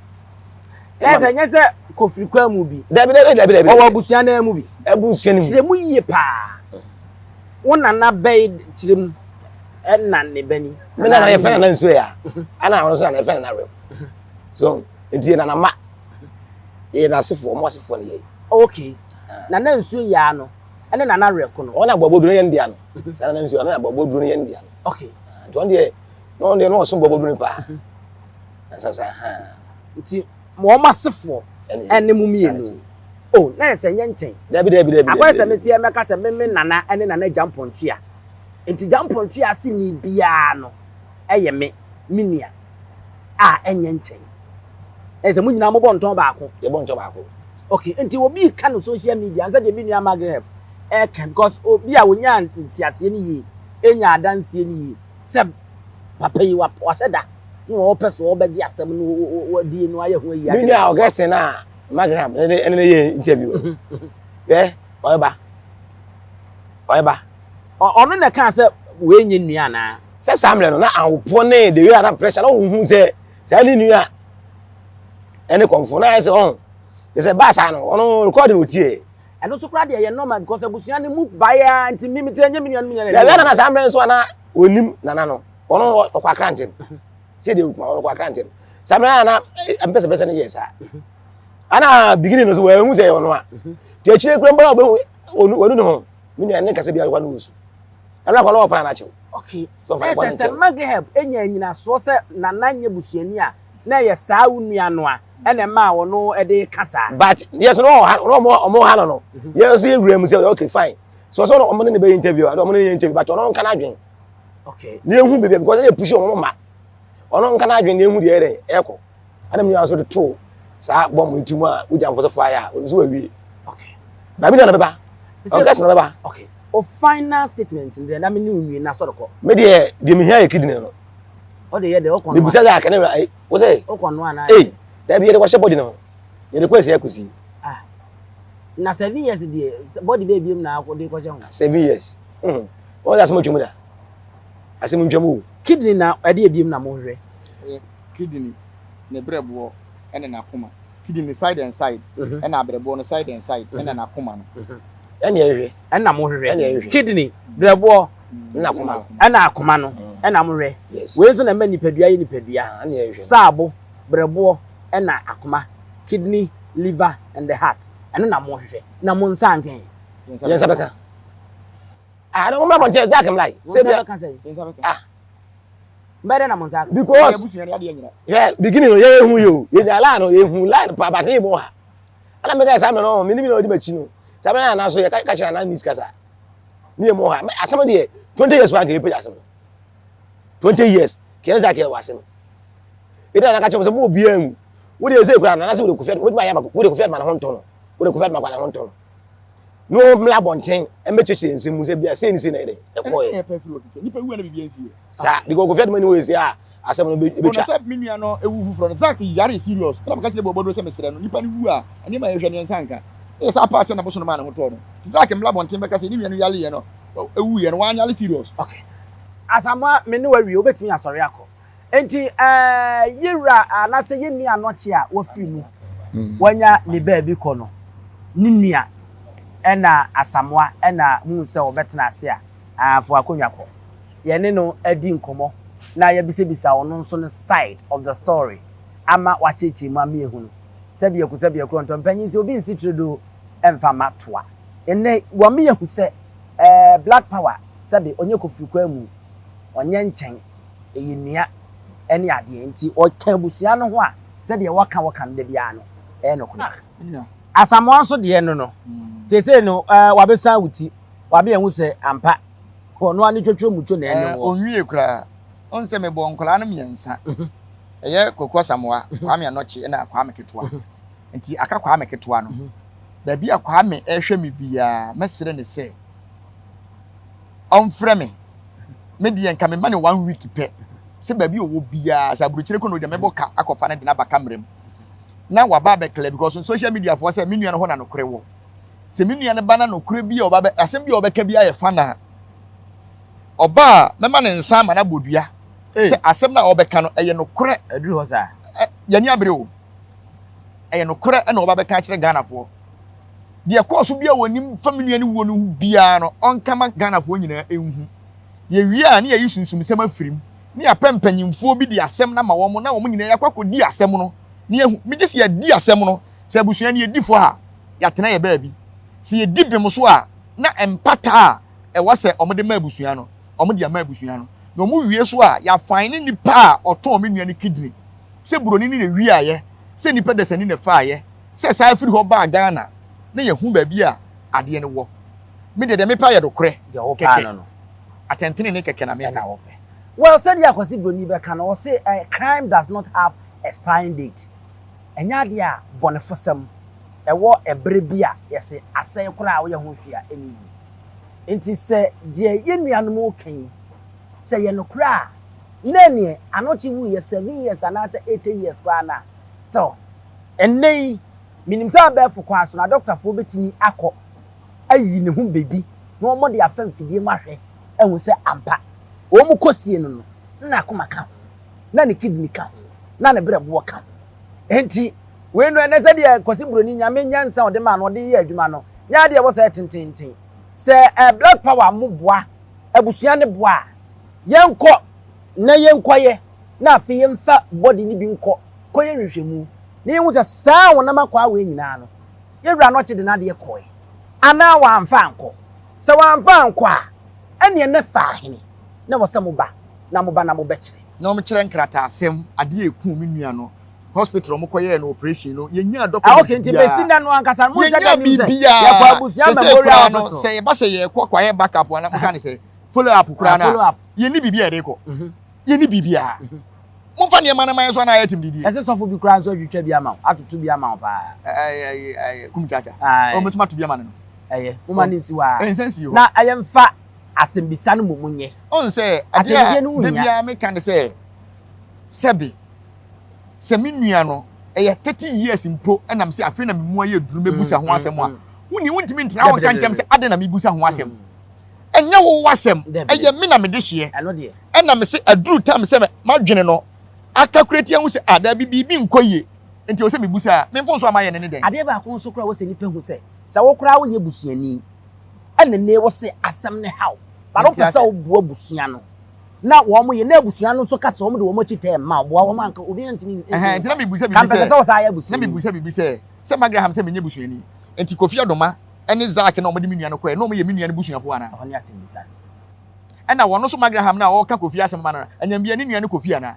Ɛyɛ sɛ nyɛ sɛ kofiri kwan mu bi. Dabi dabi dabi dabi. Ɔwɔ abusua naa mu bi. Abusua no mu. Kyerɛ mu yie paa. Wo nana bɛyi kyerɛ mu ɛna ne bɛ ni. Me nana yɛ fɛ nana nsuo ya. Ɛna ɔno nso nana yɛ fɛ nana rɛ. So nti yɛ nana ma. Yɛ n'asefoɔ ɔmo asefoɔ ne yɛ. Okay. Nana nsuo yaa no ɛne nana rɛ ko no. Ɔno na bɔbɔ duro yɛ ne dea no. Saa nana nsuo ɔno na bɔbɔ duro yɛ ne dea no. Okay. Nti ɔno deɛ na ɔno deɛ na ɔsom bɔbɔ duro no paa. Ɛsɛ ha. Nti wɔn asefoɔ ɛne mu mmienu. O na yɛ sɛ nyɛ nkyɛn. Dabi dabi dabi. Akɔyɛ sɛ meteɛ mɛka sɛ me me nana ɛne nana Gyampɔntua. Nti Gyampɔntua aseni biara no ɛyɛ me me nua a ɛnyɛ nkyɛn. Ɛyɛ sɛ mo nyinaa mobɔ ntɔn baako. Yɛbɔ ntɔn baako. Okay, nti obi ka no social media nsɛ deɛ me nua Magreb ɛka because obi a onyaa nteaseɛ no yie enya adanseɛ no yie sɛ papa yi wahyɛ da na ɔpɛ sɛ ɔbɛgye asɛm no wadie no ayɛ ho ayi Me nua Augustine a Magreb ɛne ne yɛ interview. Hwɛ ɔyɛ ba ɔyɛ ba. Ɔno na ɛkaa sɛ wei nyɛ nua anaa? Sɛ saa mmerɛ no na ahopoɔ ne the way a na pressure na ɔhu sɛ saa ne nua ɛne kɔmfo na ayɛ sɛ ɔho kyɛ sɛ baa saa no ɔno recording ɔtie. Ɛno nso koraa deɛ ɛyɛ normal because abusua no mu baeɛ nti mi mi ti ɛnyɛ mi nua no mu nyɛ. Yɛbɛ nana saa mmerɛ nso ana ɔnim nana no ɔno ɔkɔ akra ntɛm sɛ deɛ okuma ɔno ɔkɔ akra ntɛm saa mmerɛ ana mpɛsɛpɛsɛ no yɛ saa ana beginning no so wɔahu sɛ ɔno a nti akyire kura mbɔ a ɔbɛhu ɔnu ne ho me nua ne kasa biara kɔ no wɔ su ɛno akɔ no ɔpra no akyɛw. Okay ɛsɛ sɛ Magreb nya anyinasoɔ sɛ nana nyɛ busuani a na ɛyɛ saa wo nua no a ɛna ɛmaa ɔno de ka saa. But yɛ so no ɔha no ɔmo ɔmo ha no no yɛ nso yɛ wura mu sɛ okay fine so ɔsɛ ɔmo ne ne bɛ interview a ɔmo ne ne yɛ interview but ɔno nka n'adwen. Okay. Ne ehu baabi because ɛna epusi ɔmo ma ɔno nka n'adwen ne ehu deɛ ɛyɛ dɛ ɛkɔ ɛna mu nyinaa nso de to saa bɔmbu ti mu a wogya nfɔsɔ fo ayɛ a ɔno nso wawie. Okay. Baabi na ɔbɛba ɔkɛse na ɔbɛba. Okay. O final statement deɛ na me ne onwie na sɔrɔ kɔ. Me deɛ deɛ mehia yɛ kidney no. O de yɛ deɛ ɔkɔ no. Mebusa sɛ akɛne wura ayi wo sɛ. Ɔkɔ no anaa. Ei dabi yɛde kɔhyɛ body no ho yɛde kɔ ɛsɛ akɔsi. Ah na 7 years deɛ body bɛɛ biem na akɔ de kɔhyɛ ho. 7 years hmm wɔn sɛ asɛm atwam da asɛm ntwam o. Kidney na ɛde ebiem na mo hwehwɛ. Ɛyɛ kidney ne brɛboɔ ɛne n'akoma kidney side and side ɛna abrɛboɔ no side and side ɛna n'akoma no. Ɛna ɛhwehwɛ. Ɛna mo hwehwɛ. Ɛna ɛhwehwɛ. Kidney brɛboɔ. Ɛna akoma no. Ɛna akoma no. Ɛna mo hwɛ. Yes. Wei nso na ɛma nipadua yɛ nipadua. Ah, ɛna ɛhwehwɛ. Saabo, brɛboɔ, ɛna akoma. Kidney, liver and the heart. Ɛno na mo hwehwɛ. Na mo nsa anka ɛ. Yɛn nsa bɛka. Ah, na mo mmra abɔnten Zach mmra yi. Mo nsa bɛka sɛ. Yɛn nsa bɛka. Ah. Mbɛ dɛ na mo nsa aka. Because abusua no adeɛ nyina. Hwɛ beginning no yɛ ehu yi o. Yɛ nya line no yɛ hu line pa but yɛ mu ha. Ɛna meka saa mmerɛ no me ne mi na ɔdi m'akyi no. Saa mmerɛ na so yɛ ka kyerɛ na ni sika saa. Ne yɛ mu ha. Asɛm deɛ 20 years pa nka yɛ pagya asɛm no. 20 years kɛn sɛ akɛyɛ wɔ asɛm. Ɛda na ka kyerɛ mo sɛ mo obiara nwu. Wo deɛ sɛ kura na na sɛ wo de kofi wo de ma yɛ wo de kofi ma ne ho ntɔ no. Wo de kofi ma kwa ne ho ntɔ no. Na wɔn mmla abɔnten mmɛkyerɛkyerɛ nsɛm mu sɛ bia sei ne sei na yɛ dɛ ɛkɔɔ yɛ. Ɛna pɛ firi okike nipa wu na biribi ansi yɛ. Saa because Kofi Adoma ni wɔ esi a asɛm no Ɔno ebetwa. sɛ me nua no ewu foforɔ no Zack yare serious ɛna meka kyerɛ bɔbɔduro sɛ mesrɛ no nipa no wu a nneɛma a yɛhwɛ no yɛn nsa nka ɛyɛ saa paa kyɛ na boso no maa ne ho tɔɔ no nti Zack mmla abɔnten bɛka sɛ ne nua no yare yɛ no ewu yɛ no wanyare serious. Okay. Asamoah me ne wo awie wobɛtumi asɔre akɔ. Enti eh, ye wura anaasɛ ye nua anɔkye a wafiri mu, wanya ne baabi kɔ no, ne nua ɛna Asamoah ɛna muhu sɛ ɔbɛtena ase a, ah, fo akonnwa kɔ. Yɛne no adi nkɔmmɔ na yɛabisabisa ɔno nso ne side of the story ama wakyerɛkyerɛ mu ama yɛahunu. Sɛbiako sɛbiako ɔntɔ mpanyin sɛ obi nsi tiri do mfa mma toa. Nnɛ wama yɛahu sɛ eh, Black Power sɛbe ɔnyɛ Kofiri Kwamu, ɔnyɛ nkyɛn. ɛyɛ nnua ne adeɛ nti ɔka abusua no ho a sɛdeɛ wɔka wɔka no da biara no ɛyɛ nokorɛ. Asamoah nso deɛ no no seesei no ɛɛ wabɛsan wo ti wabɛ yɛn ho sɛ ampa ɔno ara ne twotwo mutwo na ɛne woɔ. Ɔnwie koraa ɔn sɛ mebɔɔ nkwadaa no mmiɛnsa. Ɛyɛ Kwaku Asamoah, Kwame Anɔkye ɛna Kwame Ketewa. Nti aka Kwame Ketewa no. Baabi a Kwame ɛrehwɛ me biara, mɛsrɛ ne sɛ ɔmfrɛ me. Me deɛ nka mema no one week pɛ. Sɛ baabi a ɔwɔ biara, sɛ aburokyire kɔ na ɔgya mɛbɔ ka akɔfa no de no aba kamera mu. Na waba abɛklɛ because social media foɔ sɛ me nua no hɔ na nokorɛ wɔ. Sɛ me nua no ba na nokorɛ bi a ɔba bɛ asɛm bi a ɔbɛka bi ayɛ fa na ɔba a mɛma ne nsa ama no abɔ dua sɛ asɛm no a ɔbɛka no ɛyɛ nokorɛ. Ɛduru hɔ saa. Yɛni abere o. Ɛyɛ nokorɛ ɛna ɔba bɛka akyerɛ Ghanafoɔ. Deɛ ɛkɔɔ so bi a wɔnim fa me nua no wuo no ho biara no ɔnka ma Ghanafoɔ nyinaa nhu. Yɛwie a ne yɛyi sunsumsɛm afiri mu ne yɛapɛ mpanyimfoɔ bi de asɛm no ama wɔn na wɔn nyinaa yɛakɔ akɔdi asɛm no ne yɛahu. Megye sɛ yɛadi asɛm no sɛ abusua no yɛdi fɔ a yɛatena yɛ baabi. Sɛ yɛdi bem so a na mpata a ɛwɔ sɛ wɔde ma abusua no wɔde ama abusua no. Na wɔwie so a yɛafan ne nipa a ɔtɔn me nua no kidney sɛ buroni no na ɛwiaeɛ, sɛ nipa dasani na ɛfaeɛ, sɛ saa firi hɔ baa Ghana na yɛhu baabi a adeɛ no wɔ. Me deɛ deɛ mepɛ ayɛ nokorɛ kɛkɛ. Atɛntenenee kɛkɛ na mepɛ. Well, sɛdeɛ Akwasi Broni bɛka no, ɔse eh, crime does not have expiring date. Ɛnyɛ adeɛ a bɔnefosɛm ɛwɔ ɛberɛ bi a yɛse asɛe koraa a woyɛ ho hwee a ɛnyɛ yie. Nti sɛ deɛ yɛn nuanom reka yi, sɛ ɛyɛ nokorɛ a, na ɛneɛ Anokye wuiɛ 7 years anaasɛ 80 years koraa no a, still ɛnnɛ yi menim sɛ abɛɛfo kwan so no adɔktafoɔ bɛtumi akɔ ayi ne ho baabi na wɔde afa mfidie mu ahwɛ ahu sɛ ampa wɔn kɔsie no no na n'akoma ka ho, na ne kidney ka ho, na ne berɛboɔ ka ho. Enti wei no ɛnɛ sɛdeɛ Kwasi Buroni Nyame nyansa ɔde maa no ɔde yɛ adwuma no nyɛ adeɛ ɛwɔ sɛ tententen. Sɛ eh, Black Power mo boa, abusua ne boa a, yɛnkɔ na yɛnkɔyɛ na afei yɛmfa body no bi nkɔ kɔyɛ nhwehwɛmu na yɛhu sɛ saa honam akwaa wei nyinaa no yɛn wura no ɔkye de n'adeɛ kɔe anaa wamfa ankɔ. Sɛ wamfa ankɔ a, ɛnneɛ ne fa ahene na ɛwɔ sɛ moba na moba na mobɛkyerɛ. Na wɔkyerɛ nkrataasɛm, adeɛ a ɛkuu me nua no, hospital a wɔkɔyɛɛ no operation no, yɛnyaa document Ah, okay, nti biara. bɛsi nnɛ no ankasa no, monhyɛ da Yɛnyaa nnim sɛ biribiara. yɛkɔ abusua Sɛsɛɛ memorial koraa no, hospital. sɛ yɛba sɛ yɛrekɔ akɔyɛ back up anaa moka ne sɛ follow up koraa Ah, no a, follow up. yɛnni biribi a yɛde rekɔ. Yɛnni biribiara. Momfa nneɛma no ma yɛn so anaa yɛatim didie. Ɛsɛ sɔfo bi koraa nso atwitwa bi ama wo, atoto bi ama wo paa. Ɛɛ kum kyakya. Ɔ mɛtumi ato bi ama no no. Ɛyɛ, moma no nsi hɔ ara. Ɛnsa nsi hɔ. Na ɛyɛ mfa asɛmbisa no mmom nyɛ. Ɔn sɛ adeɛ a da biara meka ne sɛ sɛbe sɛ me nua no ɛyɛ 30 years mpo ɛnam sɛ afei na me mu ayɛ duru mɛbusa ho asɛm a woni wontumi ntena hɔ nka nkyɛm sɛ adɛn na mebusa ho asɛm. Ɛnyɛ wo w'asɛm, ɛyɛ me na mede hyeɛ. Ɛna me se aduru tam sɛ m'adwene no akakureti ahu sɛ ah daabi biribi nkɔ yie nti ɛwɔ sɛ mebusa a, me mfomso a mayɛ no ne dɛn? Adeɛ baako nso koraa ɛwɔ sɛ nnipa hu sɛ, sɛ wo koraa wonyɛ busuani ɛna nnɛ wo se asɛm no haw but wopɛ sɛ woboa abusua no na wɔn yɛ na abusua no nso ka sɛ wɔn de wɔn akyi tɛɛ mma wo boa wɔn anka obi ntumi nti na mebusa biribi sɛ sɛ wɔsan yɛ busuani na mebusa biribi sɛ sɛ Magraham sɛ menyɛ busuani nti Kofi Adoma ɛne Zack na wɔde me nua no kɔɛ na wɔyɛ me nua no busuafoɔ anaa? Ɛhɔ ne asɛmmisa no. Ɛna wɔn nso Magraham no a ɔreka Kofi asɛm ma no no, anyambia ne nua ne Kofi anaa?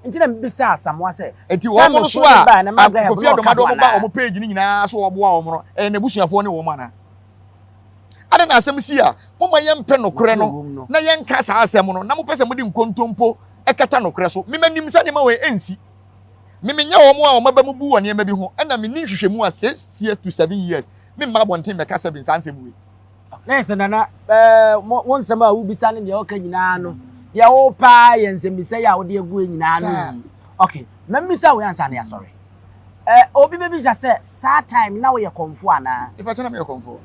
Nti na mebisaa Asamoah sɛ, Nti wɔn Time nso soɔ a no baeɛ na Magraham Kofi na ɔka Adoma de ho wɔn ba anaa? wɔn page no nyinaa so wɔboa wɔn no, ɛyɛ n'abusuafoɔ ne wɔn anaa? Adɛn na asɛm si a, momma yɛmpɛ nokorɛ Nokorɛ no wom no. na yɛnka saa asɛm no, na mopɛ sɛ mode nkontompo kata nokorɛ so? Me manim sɛ nneɛma wei ɛnsi. Me menyɛ wɔn a wɔn aba mu bu wɔ nneɛma bi ho, ɛna menni nhwehwɛmu a six years to seven years memma abɔnten mmɛka seven saa nsɛm wei. Na yɛ sɛ nana ɛɛ mo wo nsɛm a wobisa ne deɛ ɔka nyinaa no deɛ wopɛ ara yɛ nsɛmbisa yi a wode agu yi nyinaa no Saa. yi okay mɛmmisa wei ansa na yɛasɔre ɛɛ obi bɛbisa sɛ saa time na woyɛ kɔmfoɔ anaa? Nipa kyɛ na meyɛ kɔmfoɔ.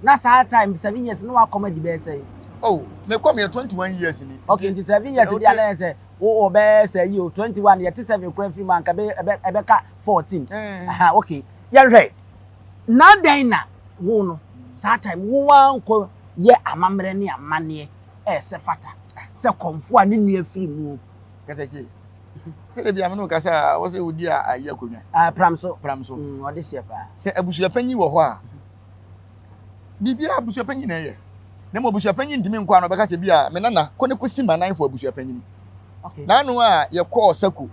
Na saa time 7 years na wakɔm adi bɛyɛ sɛn? Oh, mekɔ meyɛ 21 years ni. Okay, nti 7 years deɛ na yɛ sɛ wo wɔ bɛyɛ sɛ yi o 21 yɛte 7 kora firi mu anka ɛbɛka 14. Aha, okay. Yɛnhwɛ. Na dɛn na wo no saa time wo wankɔ yɛ amammerɛ ne amanneɛ ɛsɛ fata sɛ kɔmfo a ne nua firi mu. Katakye. Sɛ de bia me no kasa a wɔ sɛ wodi a ayi akonnwa. Ah, pram so. Pram so. Ɔde hyɛ paa. Sɛ abusuapanyin wɔ hɔ a biribiara abusuapanyin na ɛyɛ. Na mmom abusuapanyin ntumi nkɔ a na ɔbɛka sɛ bi a me nana kɔ ne kɔsi m'anan fo abusuapanyin. Okay. N'ano a yɛkɔɔ Sako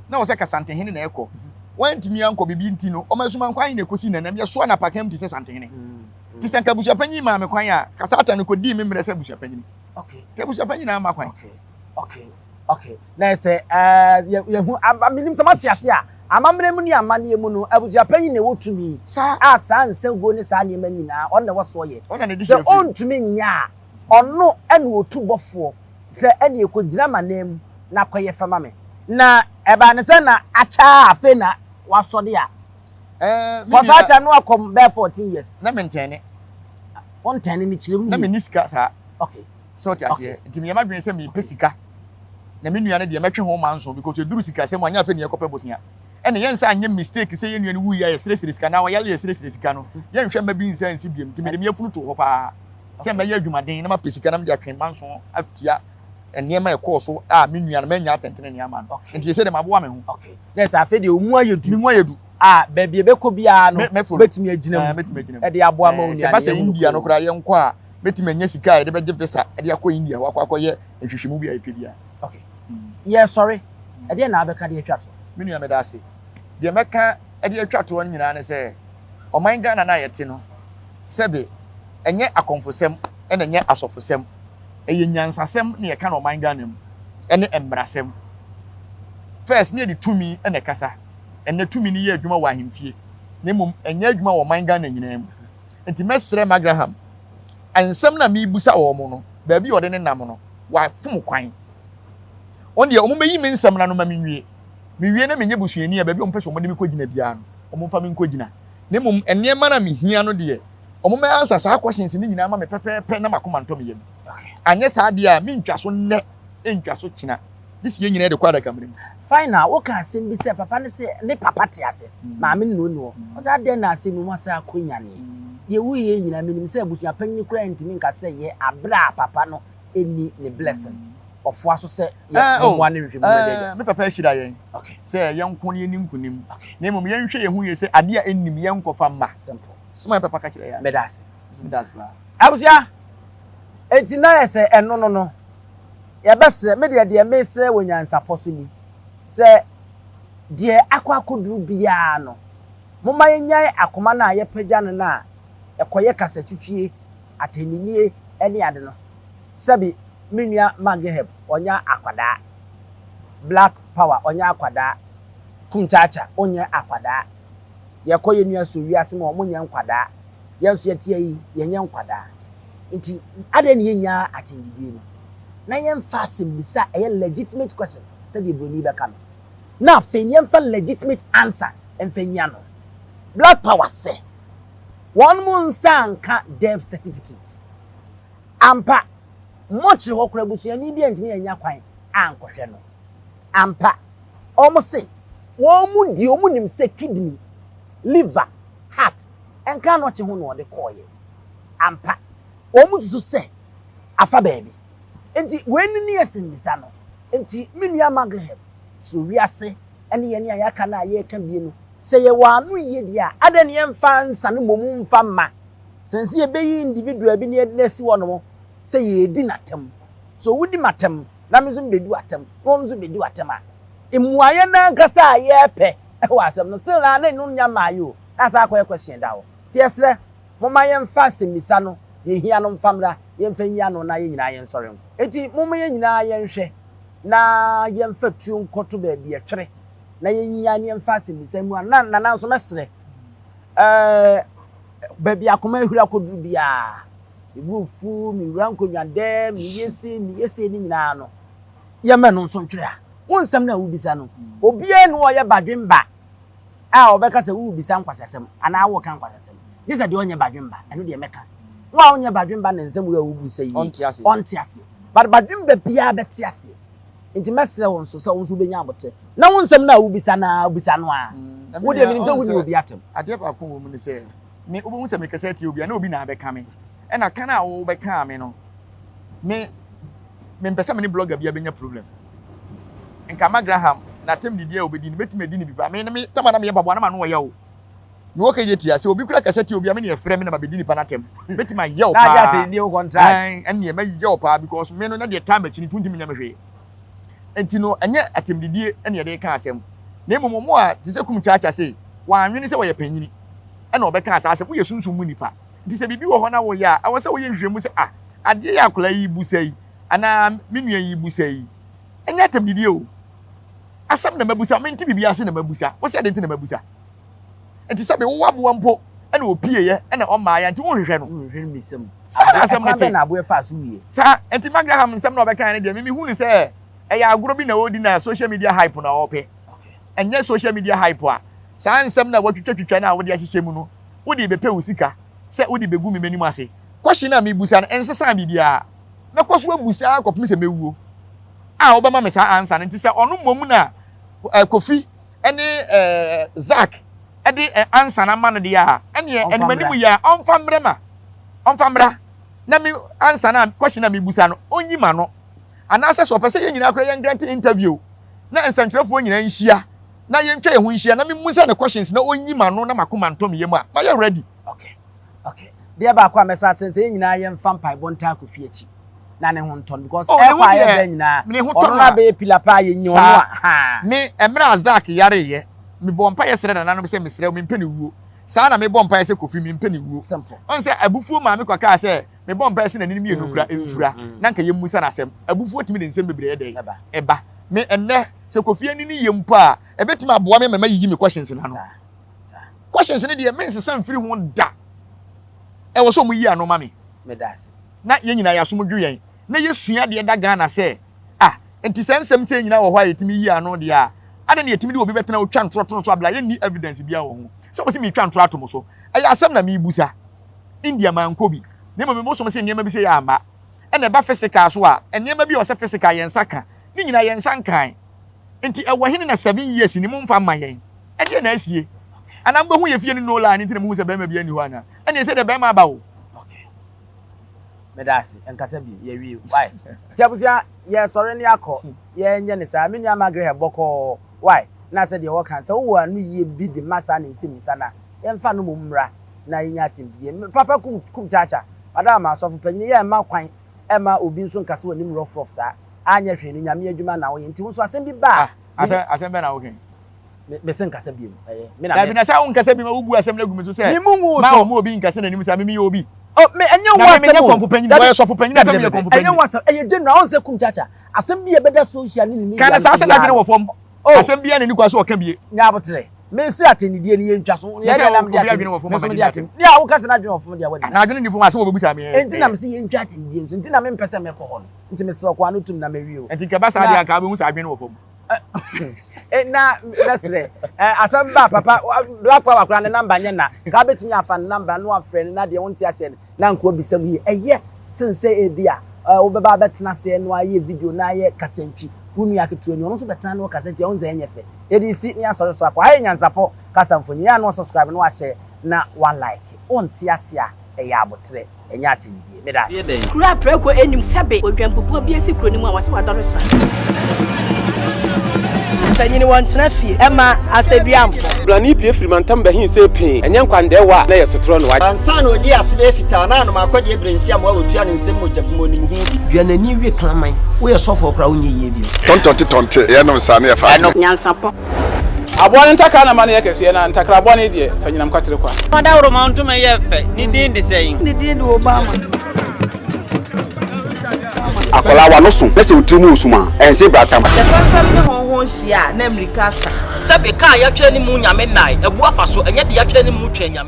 na wɔ sɛ Kasantehene na ɛkɔ. Wantumi ankɔ biribi nti no ɔma asuma nkwan na ɛkɔsi nanam yɛsoa no apakam te sɛ Santehene. Te sɛ nka abusuapanyin maa me kwan a Kasata no kɔdii me mmerɛ sɛ abusuapanyin. Okay. Nti abusuapanyin na ama kwan. Okay. Okay. Okay, na ɛsɛ ɛɛ yɛhu menim sɛ moate ase a amammerɛ mu ne amanneɛ mu no abusuapanyin na ɛwɔ tumi a saa nsanguo ne saa nneɛma nyinaa ɔno na ɛwɔ soɔ yɛ. Sɛ ɔntumi nyɛ a ɔno ɛna ɔtu bɔfoɔ sɛ ɛne ɛkɔgyina m'anan mu na kɔyɛ fa ma me. Na ɛbaa ne sɛ na akyɛ a afei na wasɔ de a. Me Kɔ saa nua time no akɔm bɛyɛ 14 years. Na mentɛne. Wontɛne ne kyerɛ mu Na yie. menni sika saa. Okay. Sɛ ɔte aseɛ. Nti meyɛ m'adwene sɛ mepɛ sika. Na me nua no deɛ mɛtwe ho manso because ɛduru sikasɛm a nyɛ afei na yɛkɔpɛ bosea. Ɛna yɛnsa anyɛ mistake sɛ yɛn nua no wuiɛ a yɛsrɛsrɛ sika na ɔyare yɛsrɛsrɛ sika no. Yɛnhwɛ mma bi nsa nsi biam. Nti mede me yafunu too hɔ paa sɛ mɛyɛ adwumaden na mapɛ sika na mede atwe manso atua nneɛma a ɛkɔɔ so a me nua no manya atɛntenenee ama no. Nti ɛsɛ dɛ maboa me ho. Okay. Na ɛsɛ afei deɛ ɔmu ayɛ du. Me mu ayɛ du. A baabi ɛbɛkɔ biara no wobɛtumi agyina mu ɛde aboa ma wo nua no. Sɛ ɛba sɛ India no koraa yɛnkɔ a mɛtumi anya sika a yɛde bɛgye visa de akɔ India hɔ akɔ akɔyɛ nhwehwɛmu bi a yɛpɛ biara. Okay. Yɛsɔre. Ɛdeɛn na wobɛka de atwa toɔ? Me nua meda ase. Deɛ mɛka de atwa toɔ no nyinaa ne sɛ ɔman Ghana no a yɛte no sɛbe ɛnyɛ akɔmfosɛm ɛna ɛnyɛ asɔfosɛm. Ɛyɛ nyansasɛm na yɛka no ɔman Ghana mu ɛne mmarasɛm. First ne yɛde tumi na ɛkasa. Ɛnnɛ tumi no yɛ adwuma wɔ ahemfie na mmom ɛnyɛ adwuma wɔ ɔman Ghana nyinaa mu. Nti mɛsrɛ Magraham, nsɛm no a merebisa wɔn no, baabi a ɔde ne nam no, wafom kwan. Wɔn deɛ, wɔmmɛyi me nsɛm no ano ma menwie. Mewie na menyɛ busuani a, baabi a wɔpɛ sɛ wɔde me kɔgyina biara no, wɔmfa me nkɔgyina. Na mmom nneɛma no a mehia no deɛ, wɔmmɛ answer saa questions no nyinaa ma me pɛpɛɛpɛ na m'akoma ntɔ me yam. Anyɛ saa deɛ a, mentwa so nnɛ, ntwa so kyena. Gye sɛ yɛn nyinaa de kɔ adakamena mu. Final, woka asɛm bi sɛ papa no se ne papa te ase, maame no na ɔnni hɔ. Ɔsɛ adɛn na asɛm yi mu asan akɔ nyaneɛ? Deɛ woyɛ yi nyinaa menim sɛ abusua panyin koraa ntumi nka sɛ yɛ aberɛ a papa no nni ne blessing. Ɔfoa so sɛ yɛ Eh, oh, mommoa no nhwehwɛ mu mmɛda eh, agya. me papa ahyira yɛn Okay. sɛ yɛnko na yɛnni nkonim, Okay. na mmom yɛnhwɛ yɛn ho yie sɛ adeɛ a ɛnnim yɛnkɔfa mma. Simple. Sɛ my papa ka kyerɛ yɛn a. Meda ase. Nso meda ase paa. Abusua, enti na yɛ sɛ ɛno no no, yɛbɛsrɛ, me deɛ deɛ mesrɛ wɔ nyansapɔ so ni, sɛ deɛ akɔ akɔduru biara no, momma yɛnyae akoma no a yɛpagya no no a ɛkɔyɛ kasatwitwie, atɛnninie ne ade no. Sɛbi me nua Mageheb ɔnyɛ akwadaa, Black Power ɔnyɛ akwadaa, Kumchacha onyɛ akwadaa, yɛkɔ yɛn nua so wiase mu a wɔnyɛ nkwadaa, yɛn nso yɛte ha yi yɛnyɛ nkwadaa. Nti adɛn na yɛnnya atɛnnidie no na yɛmfa asɛmmisa a ɛyɛ legitimate question sɛdeɛ buroni bɛka no na afei yɛmfa legitimate answer mfa nyi ano. Black Power sɛ wɔn mo nsa nka death certificate. Ampa, mɔkyere hɔ koraa busuani bi antumi annya kwan ankɔhwɛ no. Ampa, wɔn se wɔn mu deɛ wɔn nim sɛ kidney, liver, heart nka anɔkye ho na ɔde kɔɔeɛ. Ampa, wɔn susu sɛ afa baabi. Enti wei ne ne asɛmmisa no. Enti me nua Magleheb, so wiase ne yɛn a yɛaka no a yɛreka bie no, sɛ yɛwɔ ano yie deɛ a, adɛn na yɛmfa nsa no mmom mfa mma? Sen sɛ yɛbɛyi individual bi na yɛde no asi hɔnom sɛ yɛredi n'atɛm. So wodi m'atɛm na me nso mebɛdi w'atɛm na ɔno nso bɛdi w'atɛm a, mmuaeɛ no ankasa a yɛrepɛ wɔ asɛm no, still na na ɛno nnya mmaeɛ o, na asan akɔyɛ question da hɔ. Nti yɛsrɛ, momma yɛmfa asɛmmisa no, deɛ ɛhia no mfa mmra, yɛmfa nyi ano na yɛn nyinaa yɛnsɔre nko. Enti momma yɛn nyinaa yɛnhwɛ na yɛmfa tuo nkɔto baabi ɛtwere na yɛnyia na yɛmfa asɛmmisa mu ano. Na Nana nso mɛsrɛ, ɛɛ, baabi akoma ahuri akɔduru biara, me bo fu, mewura nkonnwa dɛm, meyɛ sei, meyɛ sei ne nyinaa no, yɛmma ɛno nso ntwere a. Wo nsɛm no a wobisa no, obiara nni hɔ a ɔyɛ badwemba a ɔbɛka sɛ worebisa nkwaseasɛm anaa woreka nkwaseasɛm. Gye sɛ deɛ ɔnyɛ badwemba, ɛno deɛ mɛka. Wo a wonyɛ badwemba na nsɛm wei a wobisa yi, Ɔnte aseɛ. ɔnte aseɛ. But badwemba biara bɛte aseɛ. Nti mɛsrɛ wo nso sɛ wo nso wobɛnya aboterɛ na wo nsɛm no a wobisa no ara, bisa no ara. Na me Wo deɛ nua, menim sɛ ɔhu wonni sɛ obi atɛm. adeɛ baako wɔ mu ne sɛ, me wobɛhu sɛ mekasa tia obi a na obi na abɛka me. Ɛna ka no a wobɛkaa me no, me mempɛ sɛ me ne blogger biara bɛnya problem. Nka ma Graham n'atɛm didi a obedi no mɛtumi adi no bi paa. Me me tama na meyɛ mpaboa na m'ano ɔya o. Mewɔ kɛyɛ tia sɛ obi kura kasa tia obi a me ne ɛfrɛ me na mabɛdi nipa n'atɛm. Mɛtumi ayɛ wo paa. Ɛnneɛ mɛyɛ wo paa because me no na deɛ taa m'akyi no tuntumi nyɛ me hwee. Nti no ɛnyɛ atɛmdidie ɛne yɛde ka asɛm. Na mmom wɔn a te sɛ kum kyaakya sei wɔanwene sɛ wɔyɛ panyini ɛna ɔbɛka saa asɛm. Woyɛ sunsum mu nipa. Nti sɛ biribi wɔ hɔ na woyɛ a ɛwɔ sɛ woyɛ nhwehwɛmu sɛ ah adeɛ yi akwadaa yi busa yi anaa me nua yi busa yi. Ɛnyɛ atɛmdidie o. Asɛm na mabusa, mente biribi ase na mabusa. Wo sɛ ɛde nti na mabusa. Nti sɛbe wowɔ aboa mpo ɛna opieeɛ ɛna ɔmmaeɛ nti wonhwehwɛ no. Wonhwehwɛ no mmisa mu. Saa na asɛm no Ɛkwan te. bɛn na aboa faa so wuiɛ? Saa nti Magraham nsɛm na ɔbɛkaeɛ no deɛ me mehu no sɛ ɛyɛ agorɔ bi na ɔredi na social media hype na ɔrepɛ. Ɛnyɛ social media hype a saa nsɛm no a watwitwatwitwa no a wode ahyehyɛ mu no wode rebɛpɛ wo sika sɛ wode bɛgu me m'anim ase. Question a mebusa no ɛnsesaa biribiara. Mɛkɔ so abu saa kɔpem sɛ mɛwuo a wobɛma me saa answer no. Nti sɛ ɔno mmom na eh, Kofi ne eh, Zack de eh, answer no ama no deɛ a, ɛneɛ Ɔmfa anim anim mmra. yɛ a ɔmfa mmerɛ ma ɔmfa mmra na me answer no a question a mebusa no ɔnyi ma no. Anaasɛ sɛ ɔpɛ sɛ yɛn nyinaa koraa yɛn grant interview na nsɛntwerɛfoɔ nyinaa nhyia na yɛntwa yɛn ho nhyia na memusa no questions na ɔnyi ma no na makoma ntɔ me yam a, mayɛ ready. Okay. Okay. Deɛ baako a mɛsa ase sɛ yɛn nyinaa yɛmfa mpaebɔ ntaa Kofi akyi na ne ho ntɔ no because Oh, ne ho ɛkɔ a deɛ, yɛbrɛ nyinaa ne ho tɔ ɔno no no a. abɛyɛ pila paa yɛnyi ɔno Saa. a ha. Me, mmerɛ a Zack yareeɛ, mebɔɔ mpaeɛ srɛ nananom sɛ mesrɛ wo mempɛ ne wuo. Saa na mebɔ mpaeɛ sɛ Kofi mempɛ ne wuo. Simple. Ɔn sɛ abufuo maa me kɔkaa sɛ mebɔ mpaeɛ sɛ n'ani mmienu kura mfura na nka yɛmmusa no asɛm. Abufuo tumi de nsɛm bebree yɛ dɛn? Ɛba. Me, ɛnnɛ, sɛ Kofi ani ne yɛ mpo a, ɛbɛtumi aboa me ama mayiyi me questions no ano. Questions no deɛ mensesa mfiri ho da. Ɛwɔ sɛ wɔyi ano ma me. Na yɛn nyinaa yɛasom dwo yɛn. Na yɛsua adeɛ da Ghana sɛ, ah, nti sɛ nsɛm sɛ nyinaa wɔ hɔ a yɛtumi yi ano deɛ a, adɛn na yɛtumi de obi bɛtena otwa ntorɔ to no so abla yɛnni evidence biara wɔ ho. Sɛ wɔsi metwa ntorɔ ato mo so. Ɛyɛ asɛm na mebusa. India mankɔ bi. Na mmom mebosom sɛ nneɛma bi sɛ yɛ amma. Ɛna ɛba physical so a, nneɛma bi a ɔsɛ physical yɛn nsa ka. Ne nyinaa yɛn nsa nkan. Nti ɛwɔ hene na 7 years ni momfa mma yɛn. Ɛdeɛ na asie. Anaa mobɛhu yɛ fie no no line nti na muhu sɛ bɛrima bi ani hɔ anaa. Ɛne ɛsɛ dɛ bɛrima aba o. Okay. Meda ase. Nkasa bi yɛwie. Why? Nti abusua yɛsɔre ne akɔ yɛnyɛ ne saa. Me nua Margaret bɔkɔɔ. Why? Na sɛ deɛ wɔka sɛ wowɔ ano yie bi de ma saa ne nsɛmmisa na yɛmfa no mmom mmra na yɛnya atɛmdidie. Papa kum kum kyaakya. Madam asɔfo panyin yɛ mma kwan ɛma obi nso nkasa wɔ anim rough rough saa. Anyɛ hwee no Nyame adwuma na woyɛ. Nti wo nso asɛm bi ba a. Ah, asɛm asɛm bɛn na woka yi? Me se nkasa bi mu. Ɛyɛ. Me na Dabi na sɛ wonkasa bi ma wobu asɛm no agu me so sɛ Me mu ngu ma so. wɔn obi nkasa n'anim saa me meyɛ obi. Oh, me ɛnyɛ wo Na me asɛm menyɛ o. kɔmfo panyin, Dabi. wɔyɛ sɔfo panyin na sɛ Dabi, meyɛ dabi, kɔmfo ɛnyɛ panyin. wo asɛm. Ɛyɛ general. Ɔn sɛ kum kyaakya. Asɛm bi a ɛbɛda social ne ne media Ka no no saa so sɛ biara n'adwene no. wɔ fam. Oh. Asɛm biara n'ani kwa so ɔka bie. Nya abotrɛ. Me se atɛnidie no yɛntwa so. Na Yɛ sɛ deɛ na mede obi atɛn. adwene wɔ fam Me ama nso di mede n'atɛm. atɛn. Ne a woka sɛ n'adwene wɔ fam deɛ wadi. Na adwene ni fam asɛm a wɔbɛbusa me. Enti na me se yɛntwa atɛnidie nso. Nti na mempɛ sɛ mɛkɔ hɔ no. Nti mesrɛ kɔ ano tum na mawie o. Nti nka ɛba saa Na deɛ anka wobɛhu sɛ adwene wɔ fam. Na mɛsrɛ asɛm ba papa Black Power koraa ne number nyɛ na ka wobɛtumi afa ne number no afrɛ no na deɛ wonte aseɛ no na nka wabisa mu yie. Ɛyɛ sen sɛ ebi a wobɛba abɛtena aseɛ no ayɛ video na ayɛ kasantwi. Wo nua ketewa ni ɔno nso bɛtena na ɔkasa tia wo sɛ ɛnyɛ fɛ. Yɛde si ne asɔre so akɔ. Ha yɛ Nyansapɔ kasa mfonyin. Yɛ a na wasubscribe na wahyɛ na walike. Wonte ase a ɛyɛ aboterɛ. Ɛnyɛ atɛnnidie. Meda ase. Kuro a prako nnim sɛbe odwanbubuo bi asi kuro no mu a wɔse wadɔre sra. Mpanyini wɔntena fie ɛma asɛduamfo. Blani pue firi mantam bɛhe see pee, ɛnyɛ nkwandɛɛwa a na ɛyɛ sotorɔ no. Ansa na ɔdii ase bɛyɛ fitaa na anom akɔdeɛ berɛ nsi amoa wɔtua ne nsam mogya bi mu ɔnim ho bi. Dua n'ani we kraman. Woyɛ sɔfoɔ koraa wonyɛ yie bio. Tɔntɔnte tɔnte yɛnom saa ne yɛfa adwene. Nyansapɔ. Aboa no ntakra na ma no yɛ kɛseɛ, na ntakra bɔne deɛ, fa nyinam kwatere kwa. Ɔdawuroma ntoma yɛ fɛ. Ne din de sɛn? Ne din de Obama. Akwadaa w'ano so na sɛ wo tiri mu wɔ sum a, ɛnse bratam. Sɛ fɛmfɛm ne hɔnhɔn hyia a, na mmirika asa. Sɛbe, kaa yɛatwerɛ ne mu Nyame nnae, abu afa so, ɛnyɛ de yɛatwerɛ ne mu Twɛn Nyame.